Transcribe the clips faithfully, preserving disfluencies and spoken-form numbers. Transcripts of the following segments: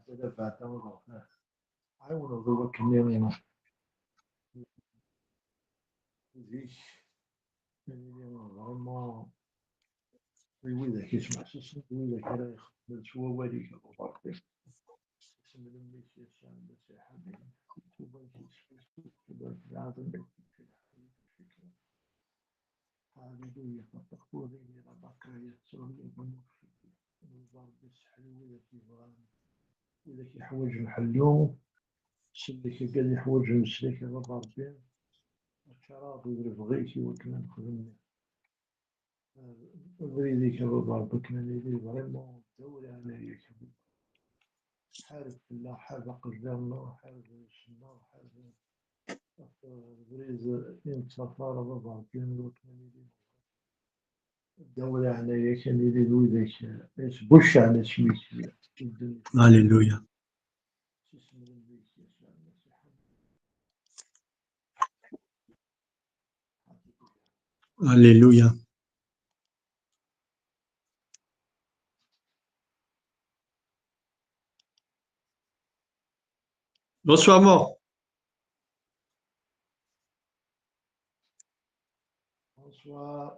Ala beɛda ɣef ɛiwneḍ i wakken-nni zik, nili vraiment d widak yesmeḥsusen, d widak ara ixedmen s wawal-ik a Ṛebbi. Isem n mmi-k Yasuɛ Lmasiḥ, amin. Tuba-k yesfus, tuba tebɛed. Haleluya, taṭṭaqt ur din ila bakaya, ttṛebbi ḍemmer. Ṛebbi seḥlu widak yebɣan, widak yeḥwaǧen ḥellu, sellek agad yeḥwaǧen leslak a Baba Ṛebbi, aččaraḍ d lebɣi-k i wakken ad nexdem abrid-ik a Baba Ṛebbi, akken ad nili vraiment ddaw leɛnaya-k. Ḥareb fell-aɣ, ḥareb aqejdir-nneɣ, ḥareb iles-nneɣ, ḥareb ɣef ubrid i nettafar a Baba Ṛebbi, i wakken ad nili ddaw leɛnaya-k, ad nili d widak yesbucɛen asmi-k. Alléluia. Alléluia. Bonsoir, Mort. Bonsoir.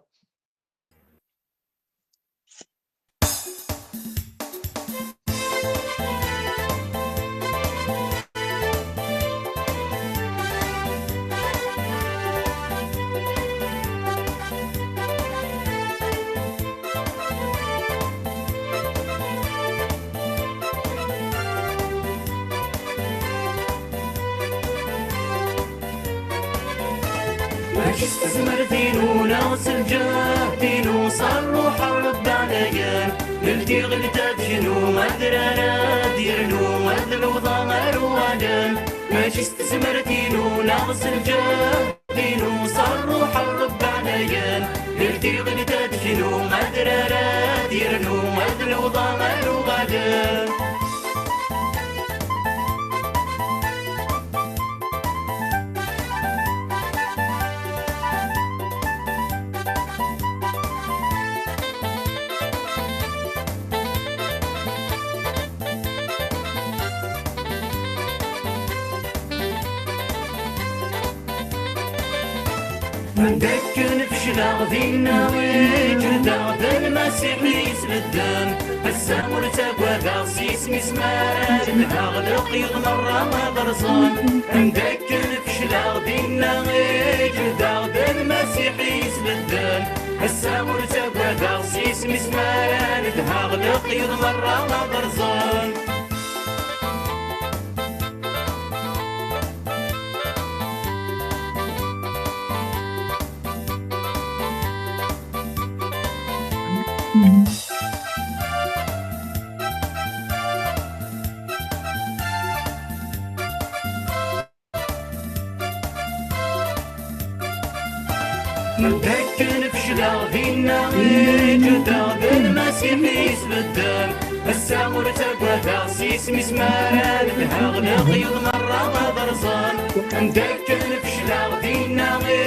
Mačči s tezmert-inu neɣ s lǧehd-inu, s ṛṛuḥ n Ṛebbi ɛlayen, ldiɣ ltadjnu adrar ad yernu ad lewḍa ar uɣalen. Mačči s tezmert-inu neɣ s lǧehd-inu, s ṛṛuḥ n Ṛebbi ɛlayen, ldiɣ ltadjnu adrar ad yernu ad lewḍa ar uɣalen. Anda akken fecleɣ dinna i ǧehdeɣ d Lmasiḥ i yesbedden. Ass-a ur ttagadeɣ s yisem-is mi ara nedheɣ, leqyud merra ad rẓen. Anda akken fecleɣ dinna i ǧehdeɣ d Lmasiḥ i yesbedden. Ass-a ur ttagadeɣ s yisem-is mi ara nedheɣ, leqyud merra ad rẓen. Anda akken fecleɣ dinna i ǧehdeɣ d Lmasiḥ i yesbedden. Ass-a ur ttagadeɣ s yisem-is mi ara nedheɣ, leqyud merra ad rẓen. Anda akken fecleɣ dinna i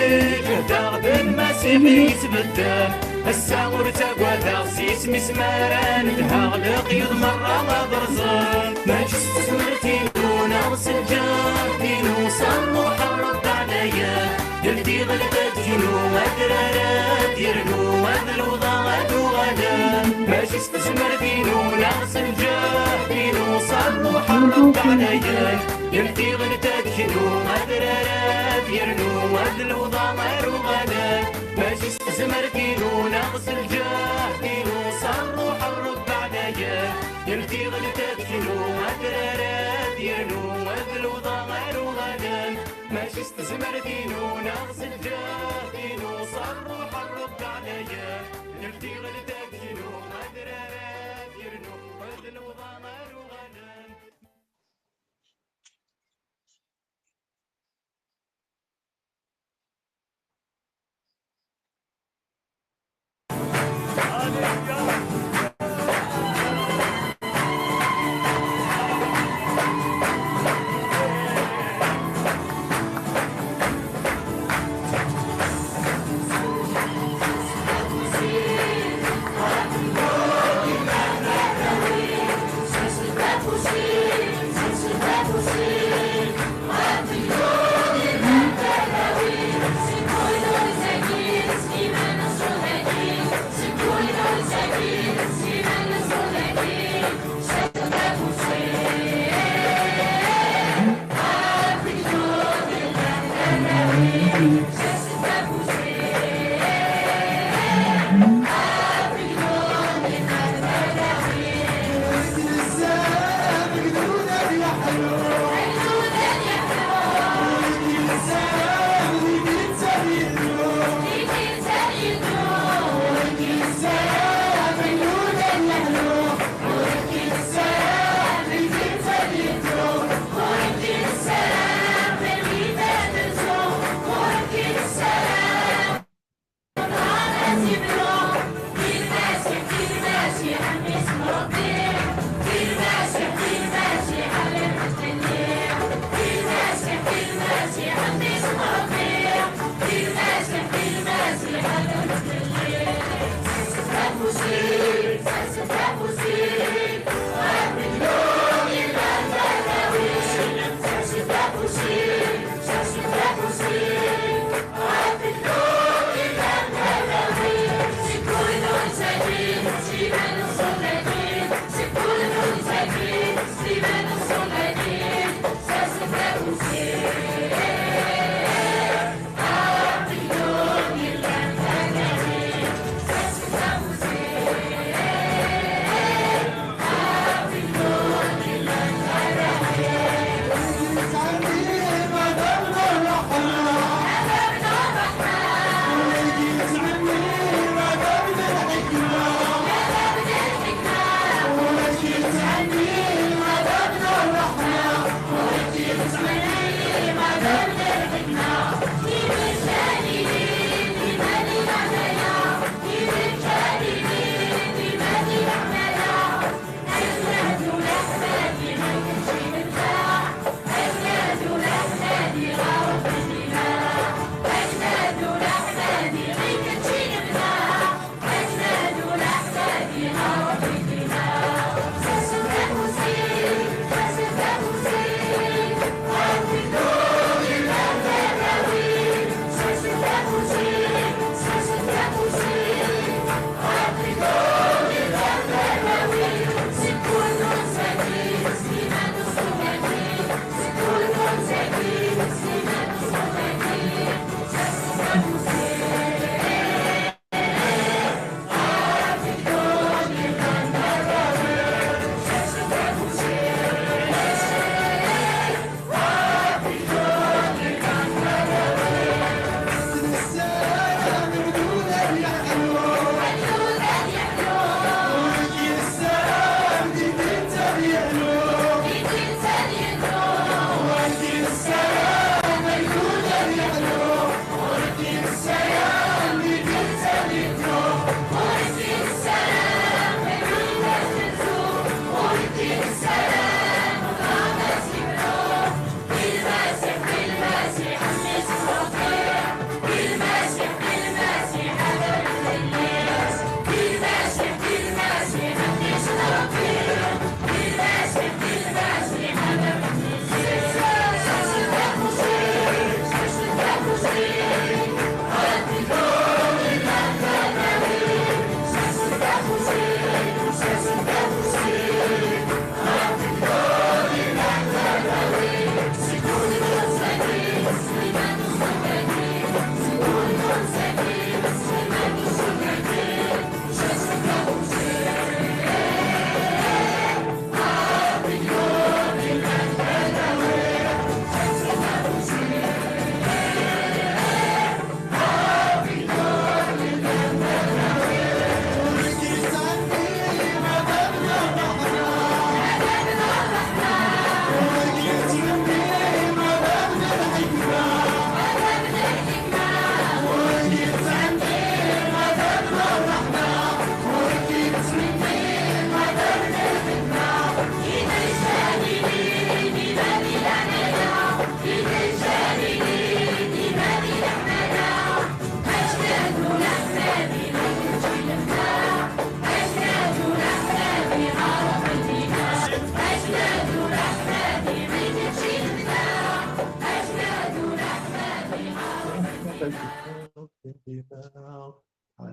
ǧehdeɣ d Lmasiḥ i yesbedden. Ass-a ur ttagadeɣ s yisem-is mi ara nedheɣ, leqyud merra ad rẓen. Mačči s tezmert-inu neɣ s lǧehd-inu, s ṛṛuḥ n Ṛebbi ɛlayen, ldiɣ ltadjnu adrar ad yernu ad lewḍa ad uɣalen. Mačči s tezmert-inu neɣ s lǧehd-inu, s ṛṛuḥ n Ṛebbi ɛlayen, ldiɣ ltadjnu adrar ad yernu ad lewḍa ar uɣalen. Mačči s tezmert-inu neɣ s lǧehd-inu, s ṛṛuḥ n Ṛebbi ɛlayen, ldiɣ ltadjnu adrar ad yernu ad lewḍa ar uɣalen. Mačči s tezmert-inu neɣ s lǧehd-inu, s ṛṛuḥ n Ṛebbi ɛlayen, ldiɣ ltadjnu adrar ad yernu ad lewḍa ar uɣalen.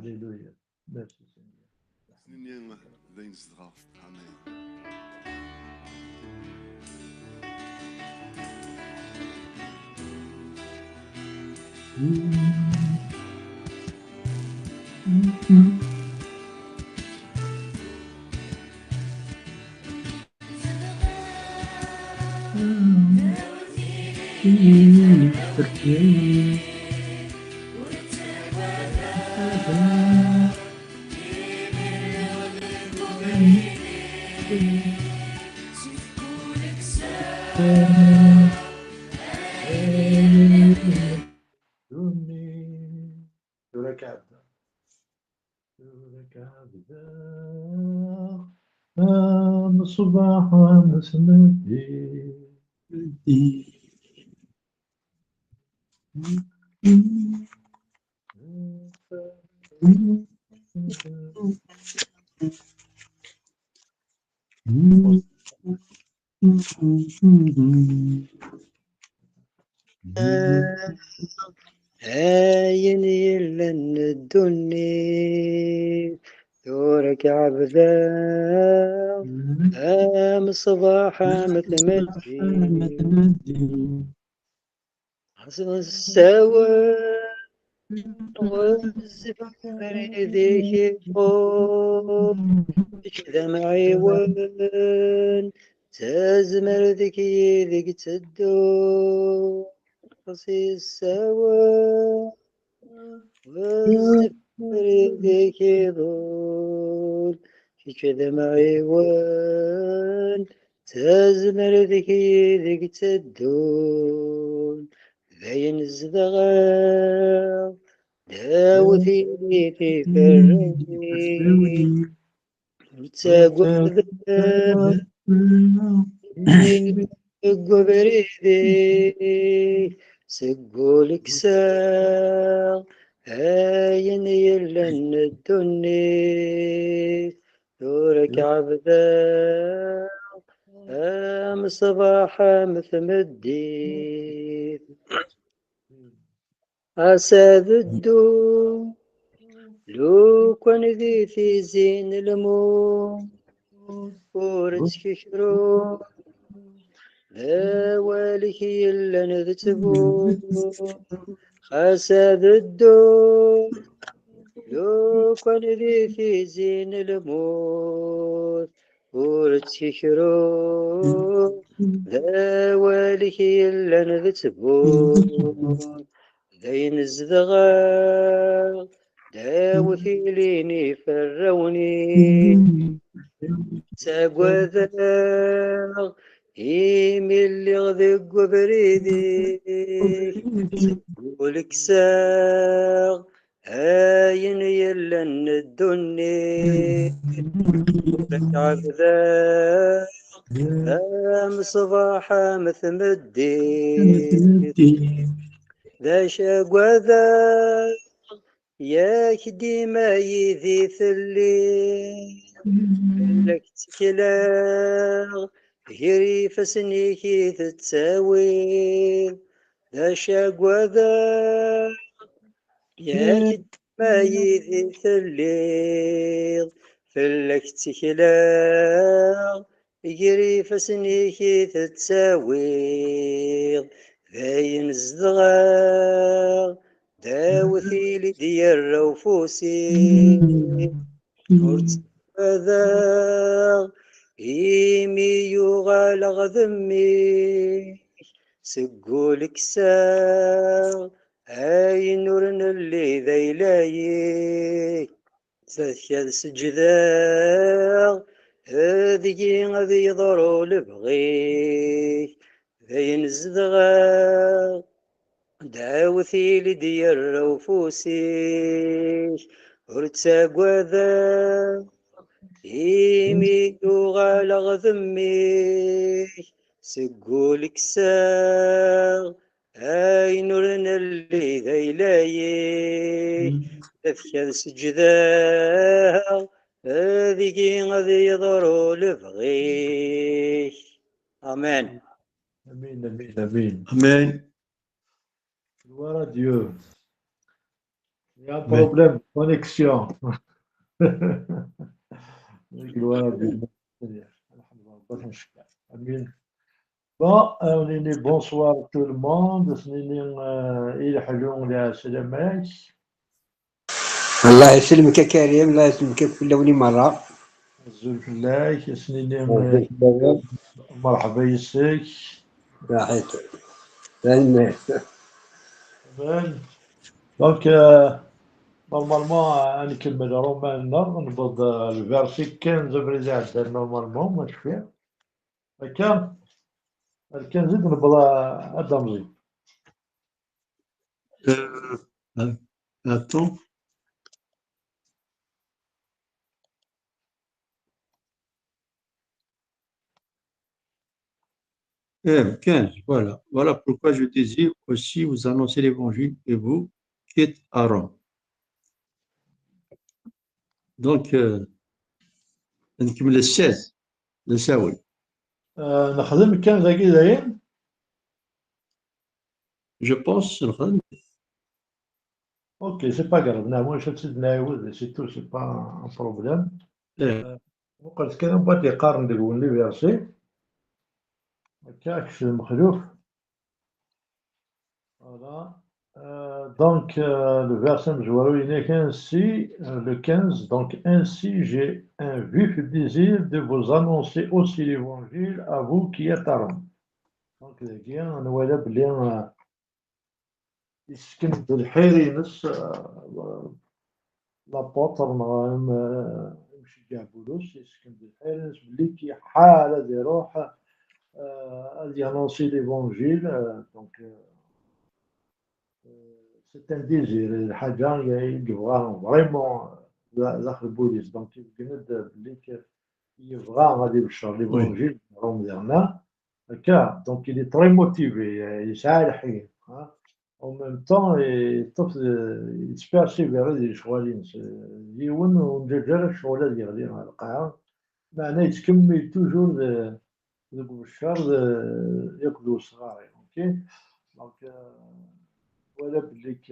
Alléluia. Merci, Seigneur. Nini d ayen zedɣeɣ. Amen. Tura k-ɛebdeɣ. Tura k-ɛebdeɣ. Am ṣṣbeḥ am tmeddit. Ayen yellan n ddunit, tura k-ɛebdeɣ am ṣṣbeḥ am tmeddit. Ɣas nessawel, ɣezzif abrid-ik iḍul, kečč d amɛiwen, d tazmert-ik yid-k tteddu. Ɣas yessawel, ɣezzif abrid-ik iḍul, kečč d amɛiwen, d tazmert-ik yid-k tteddun. D ayen zedɣeɣ, d awtil-ik iferrawen-ik. Ur ttagad deg ubrid-ik, seg wul kkseɣ ayen yellan n ddunit. Tura k-ɛebdeɣ am ṣṣbeḥ am tmeddit. Ass-a beddu lukan di tizi n lmut, ur ttkekru, d awal-ik yellan d ttbut. Xas ad dduɣ lukan di tizi n lmut, ur ttkekru, d awal-ik yellan d ttbut. D ayen zedɣeɣ, d awtil-ik iferrawen-ik. Ttagadeɣ imi lliɣ deg ubrid-ik, seg wul kkseɣ ayen yellan n ddunit. Ur k-ɛebdeɣ am ṣṣbeḥ am tmeddit. D acu agadeɣ, yak dima yid-i telliḍ. Fell-ak ttekleɣ, gar ifassen-ik i tettawiḍ. D acu agadeɣ, yak dima yid-i telliḍ. Fell-ak ttekleɣ, gar ifassen-ik i tettawiḍ. D ayen zedɣeɣ, d awtil i d-yerra ufus-ik. Ur ttagadeɣ, imi yuɣaleɣ d mmi-k. Seg wul kkseɣ ayen ur nelli d ayla-ik. Fat-k ad seǧdeɣ, deg-i ad yeḍru lebɣi-k. D ayen zedɣeɣ, d awtil i d-yerra ufus-ik. Ur ttagadeɣ, imi uɣaleɣ d mmi-k. Seg wul kkseɣ ayen ur nelli d ayla-ik. Fat-k ad seǧdeɣ, deg-i ad yeḍru lebɣi-k. Amen. Amin, amin, amin. Amen. Gloire à Dieu. Il y a un problème de connexion. Amin. Bon, euh, on dit bonsoir tout le monde. Nini, euh, il est halon la salamay. Allah yesselmek a Karim, Allah yesselmek akk fell-awen i merra. Azul fell-ak, ad s-nini, azul fell-awen. Merḥba yes-k. Tanemmirt. Amin. Donc, euh, normalement, euh, ad nkemmel roman-nneɣ, newweḍ, euh, le verset quinze abrid iɛeddan normalement, ma cfiɣ. Akka, ar quinze i d-newweḍ, euh, ad d-amẓi. Euh, attends. Eh, quinze, voilà. Voilà pourquoi je désire aussi vous annoncer l'évangile et vous qui êtes à Rome. Donc, euh, nkemmel seize, d asawen. Euh, nexdem kan dagi dayen? Je pense, nexdem. Ok, c'est pas grave. Nɛawed ad tt-id-nɛiwed, c'est tout, c'est pas un problème. Eh. Euh, muqlet kan anda yeqqaren deg-wen les versets. Akka, kečč d Mexluf. Voilà. Euh, donc, euh, le verset amezwaru-inek, ainsi, euh, le quinze, donc, ainsi j'ai un vif désir de vous annoncer aussi l'évangile à vous qui êtes à Rome. Donc, dagi, nwala belli, euh, yessken-d lḥir-ines, euh, l'apôtre neɣ am-, amceggeɛ Bulus, yessken-d lḥir-ines belli k-iḥar ad iruḥ, euh, ad yanonsi l'évangile, euh, donc, euh, euh, c'est un désir, d lḥaǧa i yebɣa vraiment, euh, da-, daxel n wul-is. Donc, yebgen-d belli k-, yebɣa ad ibeccer l'évangile, Rome diɣenna. Akka, donc il est très motivé, euh, yesɛa lḥir, hein. En même temps, yeṭṭef, euh, yettpersévère di lecɣal-ines. Euh, yiwen ur nǧaǧ ara ccɣel ad yeɣli ɣer lqaɛa. Meɛna yettkemmil toujours de, deg ubeccer de, akked usɣar-i, ok? Donc, euh, voilà belli k-,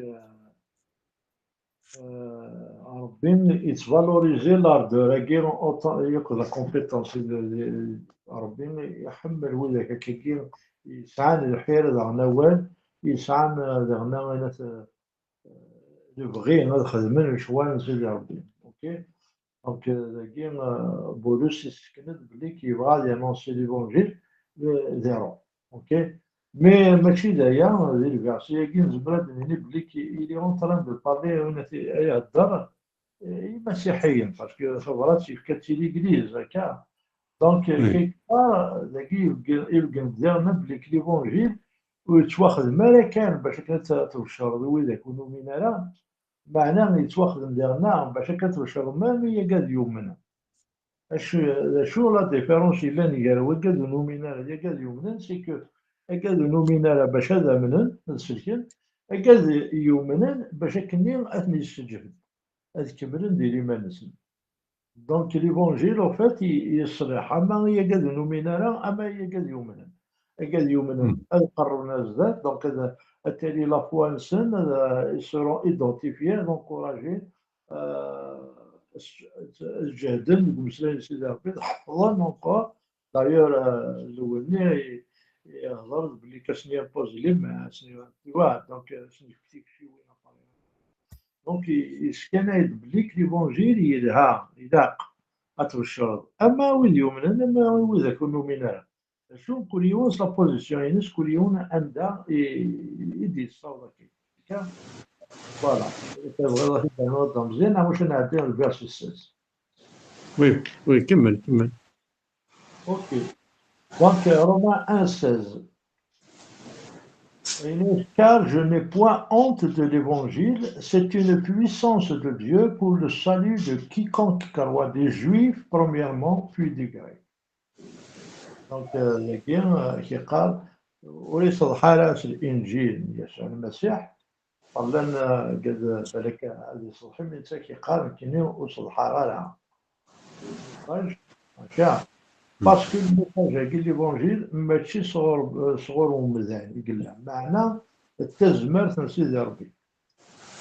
euh, Rebbi yettvaloriser l'ardeur-agi, autant, yakk la compétence, de, de, Rebbi iḥemmel widak akkagi yesɛan lḥir daɣen awal, yesɛan, euh, daɣen, euh, lebɣi ad xedmen lecɣal n Sidi Rebbi. Ok? Donc, euh, dagi, euh, Bulus yessken-d belli k-, yebɣa ad yanonsi l'évangile, euh, di Rome. Ok? Mais mačči d aya, di lversi-agi nezmer ad d-nini belli k-, il est en train de parler, euh, ihedder, euh, i imasiḥiyen, parce que tabrat yefka-tt i l'église, akka. Donc, oui, quelque part, dagi, ibeggen, ibeggen-d diɣen belli k-, l'évangile ur yettwaxdem ara kan bac akken ad t-, ad tbecreḍ i widak ur numin ara, meɛna yettwaxdem diɣenna bac akken ad tbecreḍ même i yagad yumnen. Acu, d acu la différence yellan gar wagad ur numin ara d yagad yumnen, c'est que agad ur numin ara bac ad amnen, ad selken, agad yumnen bac akkenni ad ten-yesseǧhed, ad kemmlen di liman-nsen. Donc, l'évangile, en fait, i-, yeṣliḥ ama i yagad ur numin ara, ama i yagad yumnen. Agad yumnen, hmm, ad qerrben ar zdat, donc ad, ad tali la foi-nsen, ad, ils seront identifiés, ad encouragés, euh, ad ǧehden deg umeslay n Sidi Rebbi, ad ḥefḍen encore. D'ailleurs, euh, Lewni i-, ihḍer-d belli ad sen-impoze les mains, ad sen-, tu vois, donc, euh, ad sen-yefk tikciwin. Donc, i-, yesskanay-d belli k-, l'évangile yelha, ilaq ad tbecreḍ. Ama wid yumnen, ama i widak ur numin ara. D acu, kul yiwen s la position-ines, kul yiwen anda i, i d-yessaweḍ akken. Akka? Voilà. Tebɣiḍ ad t-id-ternuḍ d ameẓyan, neɣ maca nɛeddi ɣer le verset seize? Oui, oui, kemmel, kemmel. Ok. Donc, euh, Romains un seize. Car je n'ai point honte de l'évangile, c'est une puissance de Dieu pour le salut de quiconque croit, des Juifs premièrement, puis des Grecs. Donc, euh, dagi, euh, k-yeqqar, ur iṣeḍḥa ara s Linǧil n Yasuɛ Lmasiḥ, llan, euh, qed, balak ad iṣeḍḥ, imi netta k-yeqqar, nekkini ur ṣeḍḥaɣ ara. Message, maca, parce que le message-agi n l'évangile mačči sɣur, euh, sɣur umdan i yella, meɛna d tazmert n Sidi Rebbi.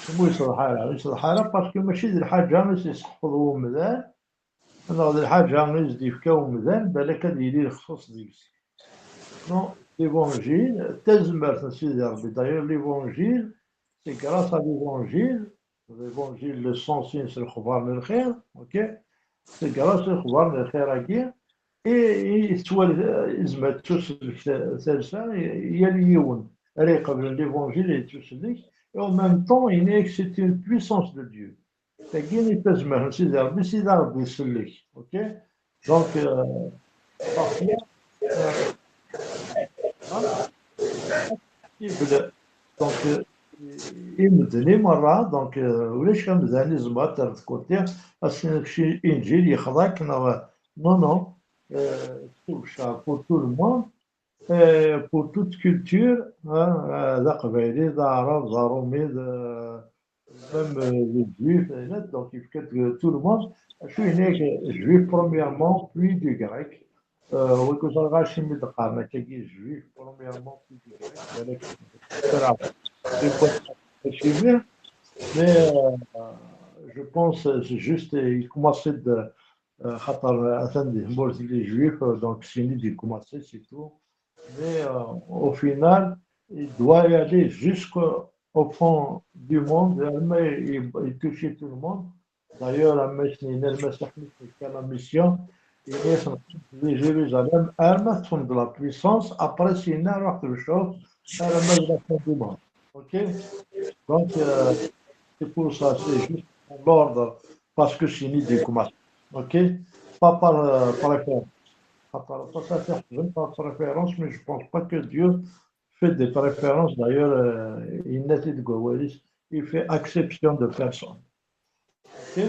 Ur yeṣleḥ ara, ur yeṣleḥ ara, parce que mačči d lḥaǧa i s-yesseḥfeḍ umdan, neɣ d lḥaǧa i s-d-yefka umdan, balak ad yili lexṣuṣ deg-s. Non, l'évangile, d tazmert n Sidi Ṛebbi. D'ailleurs, l'évangile, c'est grâce à l'évangile, l'évangile, le sens-ines, lexbar n lxir, ok? C'est grâce i lexbar n lxir-agi, i, i tettwal-, izmer ad ttusellek ta-, talsa, i, i yal yiwen ara iqeblen l'évangile ad yettusellek, et en même temps, yenna-yak c'est une puissance de Dieu. Tagi i tazmert n Sidi Ṛebbi, Sidi Ṛebbi isellek. Ok? Donc, euh, parfois, euh, voilà. Donc, euh, i medden i merra, donc, euh, ulac amdan izmer ad terr de côté, ad s-tiniḍ kečč inǧil yexḍa-k, neɣ, non, non, euh, c'est pour tout le monde, euh, pour toute culture, hein, euh, d aqbayli, d aɛrab, d aṛumi, d, euh, même, euh, les juifs, et là, donc il faut que tout le monde, je suis né juif premièrement, puis du grec. Euh, oui, que ça va, je suis d'accord, mais que juif premièrement, puis du grec, avec, et cetera. C'est quoi, c'est bien, mais, euh, je pense, c'est juste, il commençait de, euh, خاطر atan di tmurt les juifs, euh, donc c'est une idée commencée, c'est tout. Mais, euh, au final, il doit y aller jusqu'au, au fond du monde, et il, il touche tout le monde. D'ailleurs, à Mesnine, le Messie, c'est la mission, il est sorti de Jérusalem, armé de la puissance, après, c'est une autre chose, armé de la fin du monde. Ok? Donc, euh, c'est pour ça, c'est juste dans l'ordre, parce que c'est une idée comme ça. Ok? Pas par, euh, préférence. Pas par, pas ça, c'est pas par préférence, mais je pense pas que Dieu fait des préférences. D'ailleurs, euh, il n'a de Gowalis, il fait exception de personne. Ok?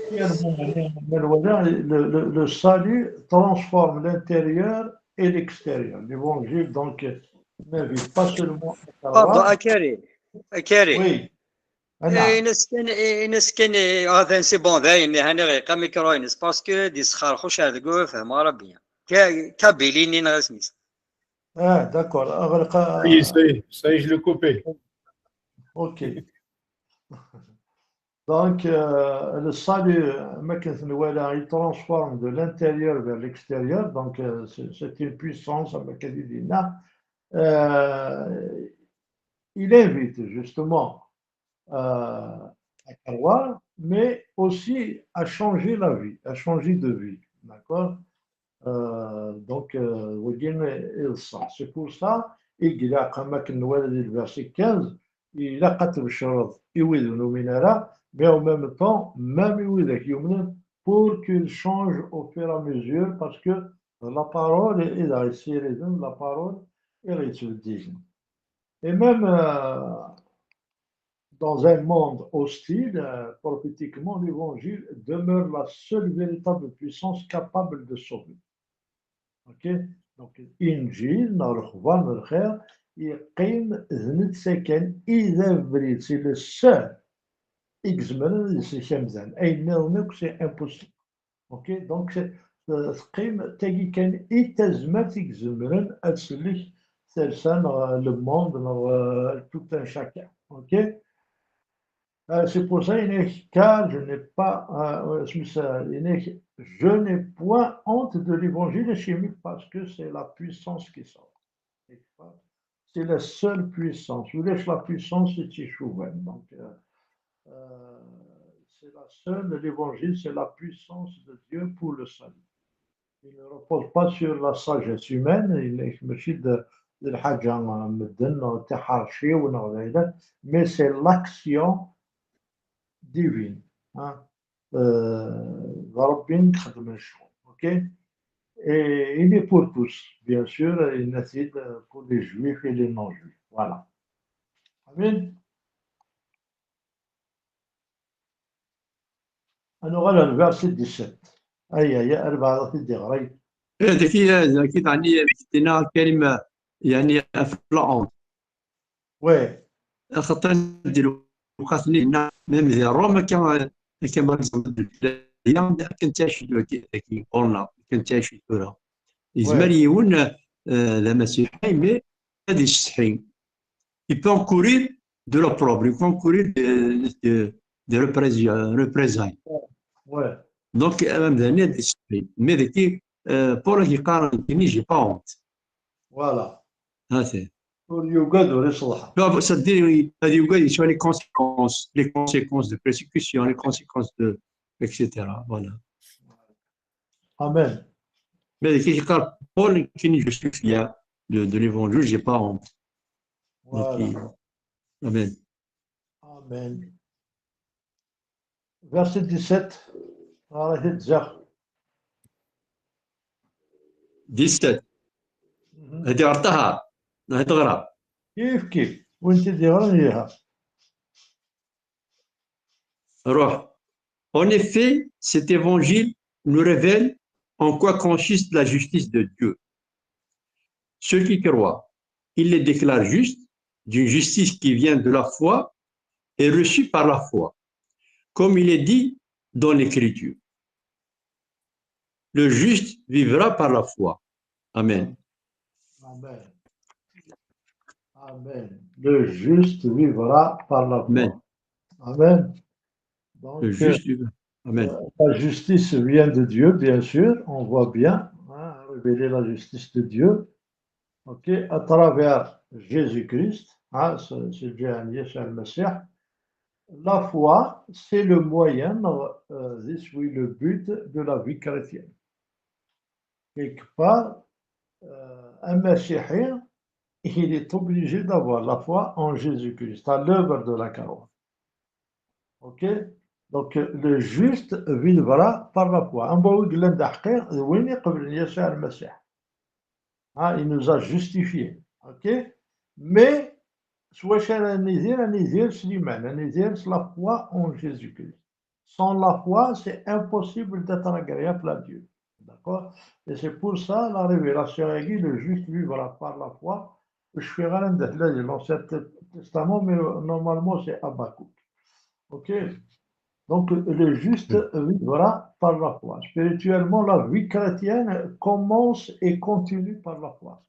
Le, le, le, le salut transforme l'intérieur et l'extérieur. L'évangile, donc, n'invite pas seulement à Pardon, Akari. Akari. Oui. Ines kan, ines kan, atan c'est bon, dayen, hani ɣiq amikru-ines, parce que d-yesxerxuc ar deg ur fehmeɣ ara bien. Ka-, kabili-nni neɣ isem-is. Ah, d'accord. Ça y est, ça y est, ça y est, je l'ai coupé. Ok. Donc, euh, le salut, ma akken nwala, il transforme de l'intérieur vers l'extérieur. Donc, euh, c'est c'est une puissance, ma akken i d-yenna. Euh, il invite justement, euh, à croire, mais aussi à changer la vie, à changer de vie. D'accord? Euh, donc, euh, wagi i d ṣṣeḥ. C'est pour ça, i ilaq, am akken nwala di le verset quinze, ilaq ad tbecreḍ i wid ur numin ara, mais en même temps, même i widak yumnen, pour qu'ils changent au fur et à mesure, parce que la parole i d aɣ-yessiriden, la parole i ɣ-yettbeddilen. Et même, euh, dans un monde hostile, euh, prophétiquement, l'évangile demeure la seule véritable puissance capable de sauver. Ok? Donc, Injil, neɣ lexbar n lxir, yeqqim d netta kan i d abrid, c'est le seul i izemren ad isellek amdan. Ayen nniḍen akk, c'est impossible. Ok? Donc, c'est, euh, teqqim tagi kan i tazmert i izemren ad tsellek talsa neɣ le monde neɣ, euh, tout un chacun. Ok? Euh, c'est pour ça, yenna-k, car je n'ai pas, euh, euh, je n'ai point honte de l'évangile, parce que c'est la puissance qui sauve. C'est la seule puissance. Ulac la puissance i tt-icuban. Donc, euh, euh, c'est la seule, l'évangile, c'est la puissance de Dieu pour le salut. Il ne repose pas sur la sagesse humaine, il n'est, mačči d, d lḥaǧa n medden, neɣ tiḥerci, neɣ d ayla, mais c'est l'action divine, hein. Euh, d Ṛebbi i ixeddmen ccɣel, ok? Et il est pour tous, bien sûr, il est pour les juifs et les non-juifs. Voilà. Amin. Ad nuɣal ar le verset dix-sept. Ay, ay, ay, albeɛḍ ad t-id-iɣer. Daki, daki, teɛni, dinna Karim, yeɛni, ɣef la honte. Ouais. Axaṭer di lewqat-nni, même di Rome, akka, akka, par exemple, akken ttɛicen daki, daki, ɣur-neɣ, akken ttɛicen tura. Yezmer yiwen, euh, d amasiḥi, mais ad yessetḥi. il peut encourir de l'opprobre, il peut encourir de, de, de représailles. Représailles. Ouais. Donc, amdan-nni ad iṣeḥḥi. Mais dagi, euh, Paul ad yeqqar nekkini, j'ai pas honte. Voilà. Ha-t-an. Ur yugad, ur iṣeḍḥa. Donc, c'est-à-dire, ad yugad sur les conséquences, les conséquences de persécution, les conséquences de, et cetera. Voilà. Amen. Mais dagi yeqqar Paul nekkini, je suis fier de, de l'évangile, j'ai pas honte. Donc, Voilà. il- Amen. Amen. Verset dix-sept. Ɣer-it-id ziɣ. Dix-sept. Mhm. Hadi ɣer Ṭaher. Hadi ɣer. Kif kif. Win t-id-yeɣran yelha. Ruḥ. En effet, cet évangile nous révèle en quoi consiste la justice de Dieu. Ceux qui croient, il les déclare justes d'une justice qui vient de la foi et reçue par la foi, comme il est dit dans l'Écriture. Le juste vivra par la foi. Amen. Amen. Amen. Le juste vivra par la foi. Amen. Amen. Donc, Le juste. Amen. La justice vient de Dieu, bien sûr, on voit bien, hein, révéler la justice de Dieu, ok, à travers Jésus-Christ, hein, c'est c'est le Jésus Yeshua le Messie. La foi, c'est le moyen, euh, c'est le but de la vie chrétienne. Quelque part, euh, un Messihi, il est obligé d'avoir la foi en Jésus-Christ, à l'œuvre de la croix. Ok? Donc, le juste vivra par la foi. Am win yellan d aḥeqqi, d win iqeblen Yasuɛ Lmasiḥ. Hein, il nous a justifiés. Ok? Mais, s wacu ara nidir, ad nidir s liman, ad nidir s la foi en Jésus-Christ. Sans la foi, c'est impossible d'être agréable à Dieu. D'accord? Et c'est pour ça, la révélation, elle dit, le juste vivra par la foi. Je suis rendu de l'Ancien Testament, mais normalement, c'est Habakkuk. Ok? Donc, le juste vivra par la foi. Spirituellement, la vie chrétienne commence et continue par la foi.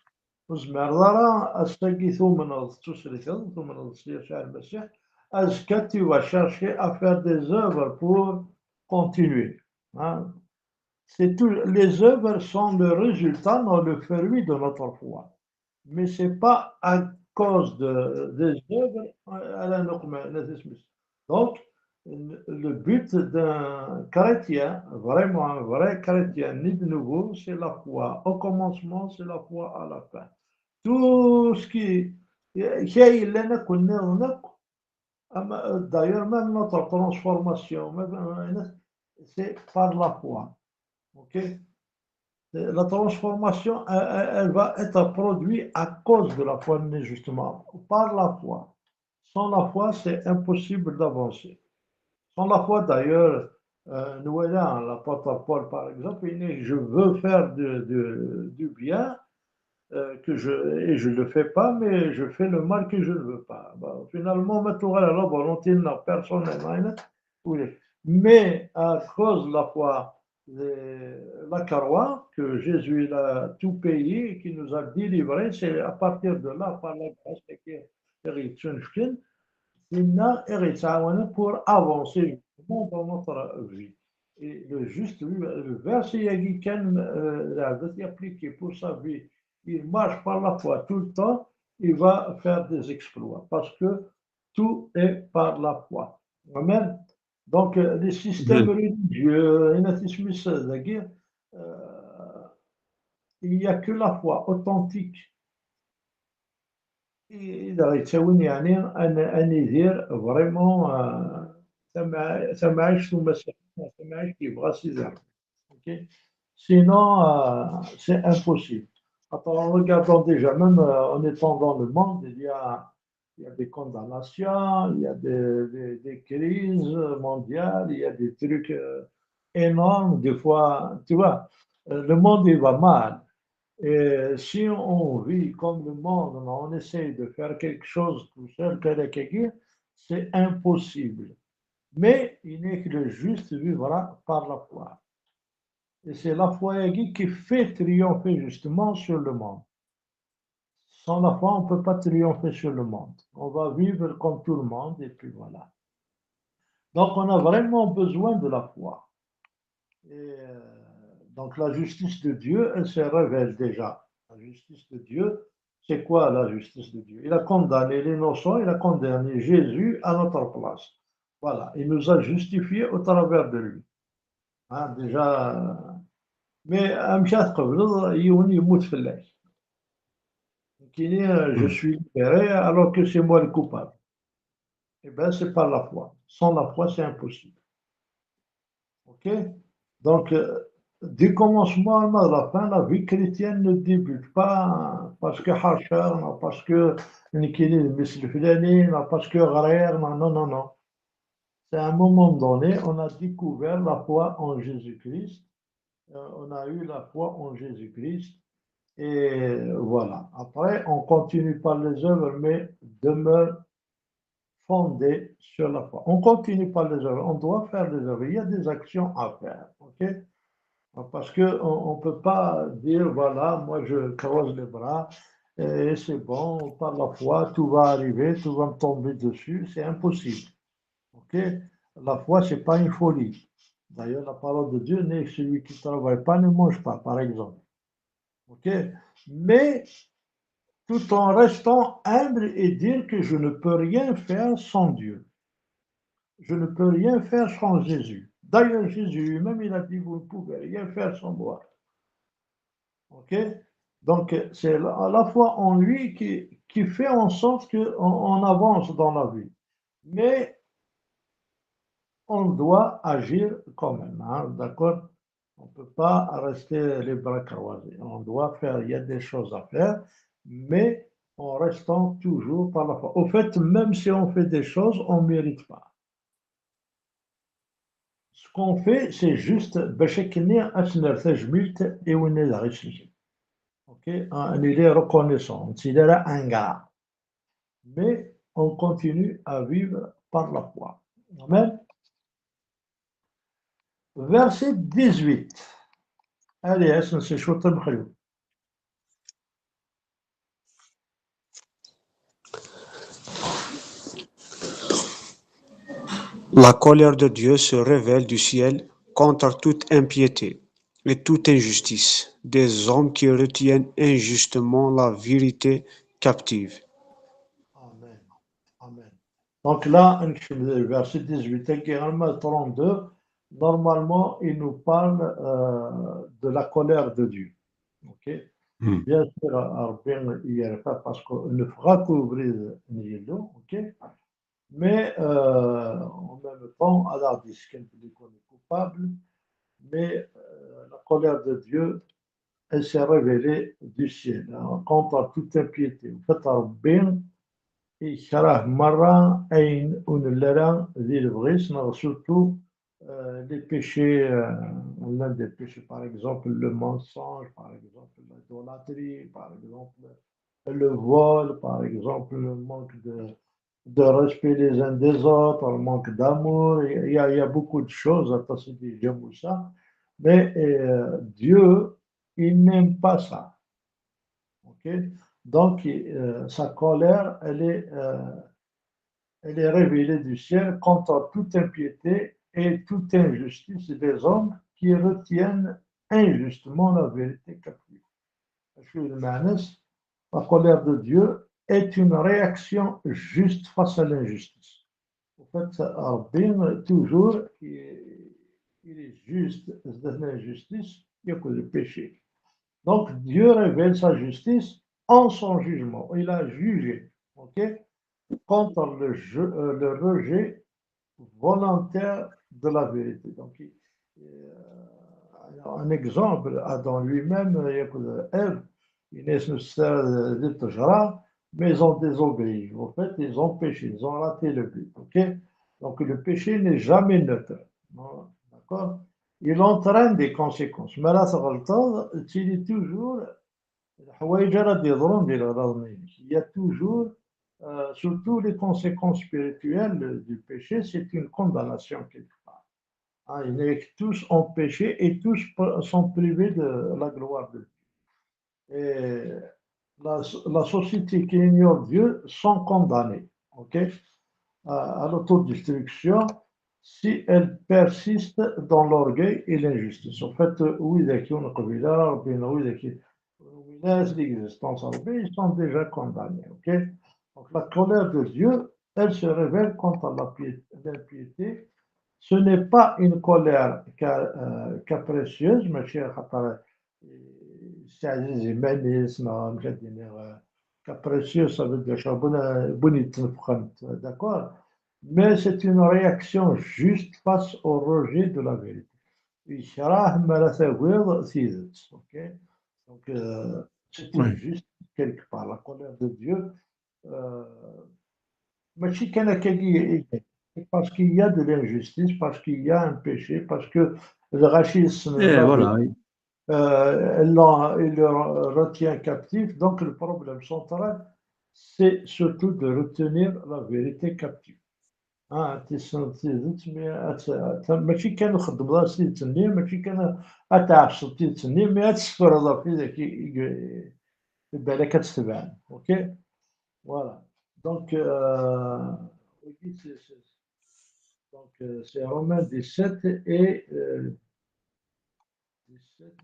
Ur tezmireḍ ara ass-agi tumneḍ d tusrikt, tumneḍ s Yasuɛ Lmasiḥ, azekka tu vas chercher à faire des œuvres pour continuer. Hein? C'est tout, les œuvres sont le résultat, non, le fruit de notre foi. Mais c'est pas à cause de, des œuvres, euh, à la norme, la dismiss. Donc, le but d'un chrétien, vraiment un vrai chrétien, né de nouveau, c'est la foi. Au commencement, c'est la foi à la fin. Tout ce qui, kra yellan akk nniḍen akk, ama, d'ailleurs, même notre transformation, même, euh, c'est par la foi. Ok? La transformation, elle, elle- elle va être produite à cause de la foi, mais justement, par la foi. Sans la foi, c'est impossible d'avancer. Sans la foi, d'ailleurs, euh, nous voilà, l'apôtre Paul, par exemple, il dit, je veux faire de- de- du bien, euh, que je, et je ne le fais pas, mais je fais le mal que je ne veux pas. Bon, finalement, maintenant, la volonté de la personne, elle est là. Oui. Mais à cause de la foi, de la croix, que Jésus il a tout payé, qui nous a délivrés, c'est à partir de là, par la grâce, que Erickson Fkin, il a pour avancer justement dans notre vie. Et le juste, lui, le verset, il a dit, quand, euh, la vie est appliquée pour sa vie, il marche par la foi tout le temps, il va faire des exploits parce que tout est par la foi. Amen. Donc, euh, les systèmes religieux, euh, il n'y a que la foi authentique. I d aɣ-yettawin, yeɛni, ad n- ad nidir vraiment, euh, tama- tamɛict umasiḥi, tamɛict yebɣa Sidi Ṛebbi. Ok? Sinon, euh, c'est impossible. Attends, en regardant déjà, même, euh, en étant dans le monde, il y a, il y a des condamnations, il y a des, des- des crises mondiales, il y a des trucs, euh, énormes. Des fois, tu vois, euh, le monde, il va mal. Et si on vit comme le monde, on essaye de faire quelque chose tout seul, c'est impossible. Mais il n'est que le juste vivra par la foi. Et c'est la foi qui fait triompher justement sur le monde. Sans la foi, on ne peut pas triompher sur le monde. On va vivre comme tout le monde et puis voilà. Donc, on a vraiment besoin de la foi. Et euh, donc, la justice de Dieu, elle se révèle déjà. La justice de Dieu, c'est quoi la justice de Dieu? Il a condamné l'innocent, il a condamné Jésus à notre place. Voilà, il nous a justifiés au travers de lui. Hein, déjà, mais amek ara tqebleḍ yiwen yemmut fell-ak? Nekkini, euh, je suis libéré alors que c'est moi le coupable. Eh bien, c'est par la foi. Sans la foi, c'est impossible. Ok? Donc, euh, du commencement à la fin, la vie chrétienne ne débute pas parce que ḥerceɣ, non, parce que nekkini d mmi-s n leflani, non, parce que ɣriɣ, non, non, non, non. C'est à un moment donné, on a découvert la foi en Jésus-Christ. Euh, on a eu la foi en Jésus-Christ. Et voilà. Après, on continue par les œuvres, mais demeure fondée sur la foi. On continue par les œuvres. On doit faire les œuvres. Il y a des actions à faire. Ok? Parce que on ne peut pas dire, voilà, moi je croise les bras et c'est bon, par la foi, tout va arriver, tout va me tomber dessus. C'est impossible. Ok? La foi, c'est pas une folie. D'ailleurs, la parole de Dieu n'est celui qui ne travaille pas ne mange pas, par exemple. Ok? Mais tout en restant humble et dire que je ne peux rien faire sans Dieu. Je ne peux rien faire sans Jésus. D'ailleurs, Jésus lui-même, il a dit, vous ne pouvez rien faire sans moi. Ok? Donc, c'est la, la foi en lui qui, qui fait en sorte qu'on on avance dans la vie. Mais on doit agir quand même, hein, d'accord? On ne peut pas rester les bras croisés. On doit faire, il y a des choses à faire, mais en restant toujours par la foi. Au fait, même si on fait des choses, on ne mérite pas. Ce qu'on fait, c'est juste, bac akken ad s-nerr tajmilt i win i d aɣ-iselken. Ok? Ah, on est reconnaissant, on est ingrat. Mais on continue à vivre par la foi. Amen. Verset dix-huit. Allez, est-ce que c'est chaud, La colère de Dieu se révèle du ciel contre toute impiété et toute injustice des hommes qui retiennent injustement la vérité captive. Amen. Amen. Donc là, le verset dix-huit, trente-deux, normalement, il nous parle euh, de la colère de Dieu. Ok? Hmm. Bien sûr, Rabbi yerfa parce que ne fera couvrir Nilo, ok? Mais euh, en même temps, à la disque, on est coupable, mais euh, la colère de Dieu, elle s'est révélée du ciel, hein, contre toute impiété. En fait, Rabbi, ikrah merra ayen ur nelli ara di lebɣi-s, neɣ surtout euh, les péchés, euh, l'un des péchés, par exemple, le mensonge, par exemple, l'idolâtrie, par exemple, le vol, par exemple, le manque de, de respect les uns des autres, le manque d'amour. Il y a, il y a beaucoup de choses à passer ça. Mais euh, Dieu, il n'aime pas ça. Ok? Donc, euh, sa colère, elle est, euh, elle est révélée du ciel contre toute impiété et toute injustice des hommes qui retiennent injustement la vérité captive. Parce que le manus, la colère de Dieu est une réaction juste face à l'injustice. En fait, Rabbi, toujours, il est juste, l'injustice, il y a que le péché. Donc, Dieu révèle sa justice en son jugement. Il a jugé, ok, contre le, jeu, euh, le rejet volontaire de la vérité. Donc, euh, un exemple, Adam lui-même, Ève, il est mais ils ont désobéi. En fait, ils ont péché, ils ont raté le but. Ok? Donc, le péché n'est jamais neutre. D'accord? Il entraîne des conséquences. Mais là, il est toujours il y a toujours, euh, surtout les conséquences spirituelles du péché, c'est une condamnation quelque part. Hein, ils tous ont péché et tous sont privés de la gloire de Dieu. Et la, la société qui ignore Dieu sont condamnées, ok, à, à l'autodestruction si elle persiste dans l'orgueil et l'injustice. En fait, euh, oui, d'accord, on peut dire, bien, oui, d'accord, l'existence en paix, ils sont déjà condamnés, ok. Donc la colère de Dieu, elle se révèle contre la piété, l'impiété. Ce n'est pas une colère ca- euh, capricieuse, mais c'est capricieuse, ça veut dire, d'accord, mais c'est une réaction juste face au rejet de la vérité. Yekreh mi ara tagiḍ tidet, ok. Donc, euh, c'est une justice quelque part. La colère de Dieu, euh, mačči kan akkagi, parce qu'il y a de l'injustice, parce qu'il y a un péché, parce que le racisme, eh, voilà, oui. Euh, il, il le retient captif. Donc, le problème central, c'est surtout de retenir la vérité captive. Ah, tissent tidet, mais mačči kan ur txeddmeḍ ara s tidet-nni, mačči kan ad tɛefseḍ tidet-nni, mais ad tessefreḍ ɣef widak i, i, i balak ad tt-tebɛen. Ok? Voilà. Donc, euh, donc euh, c'est Romains dix-sept et euh, dix-sept.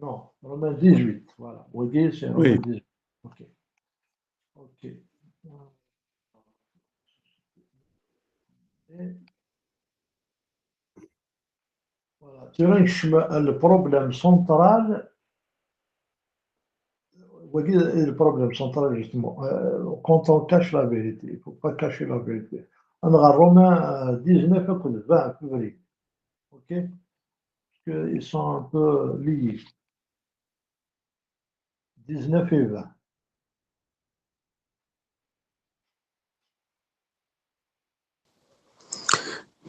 Non, Romains dix-huit. Voilà. Vous voyez, c'est Romains dix-huit. Ok. Ok. Voilà. Tu vois, le problème central, le problème central, justement, euh, quand on cache la vérité, il ne faut pas cacher la vérité. On a Romains euh, dix-neuf et vingt février. Ok? Parce qu'ils sont un peu liés. dix-neuf et vingt.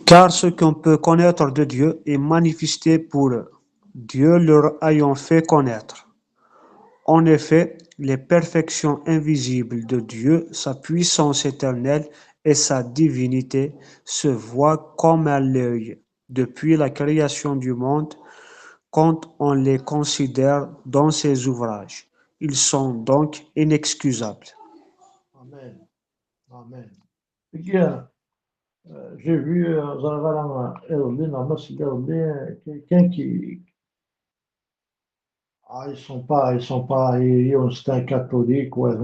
Car ce qu'on peut connaître de Dieu est manifesté pour eux, Dieu leur ayant fait connaître. En effet, les perfections invisibles de Dieu, sa puissance éternelle et sa divinité se voient comme à l'œil depuis la création du monde, quand on les considère dans ses ouvrages. Ils sont donc inexcusables. Amen. Amen. J'ai vu, euh, quelqu'un qui, ah, ils sont pas, ils sont pas, c'est un catholique, ouais,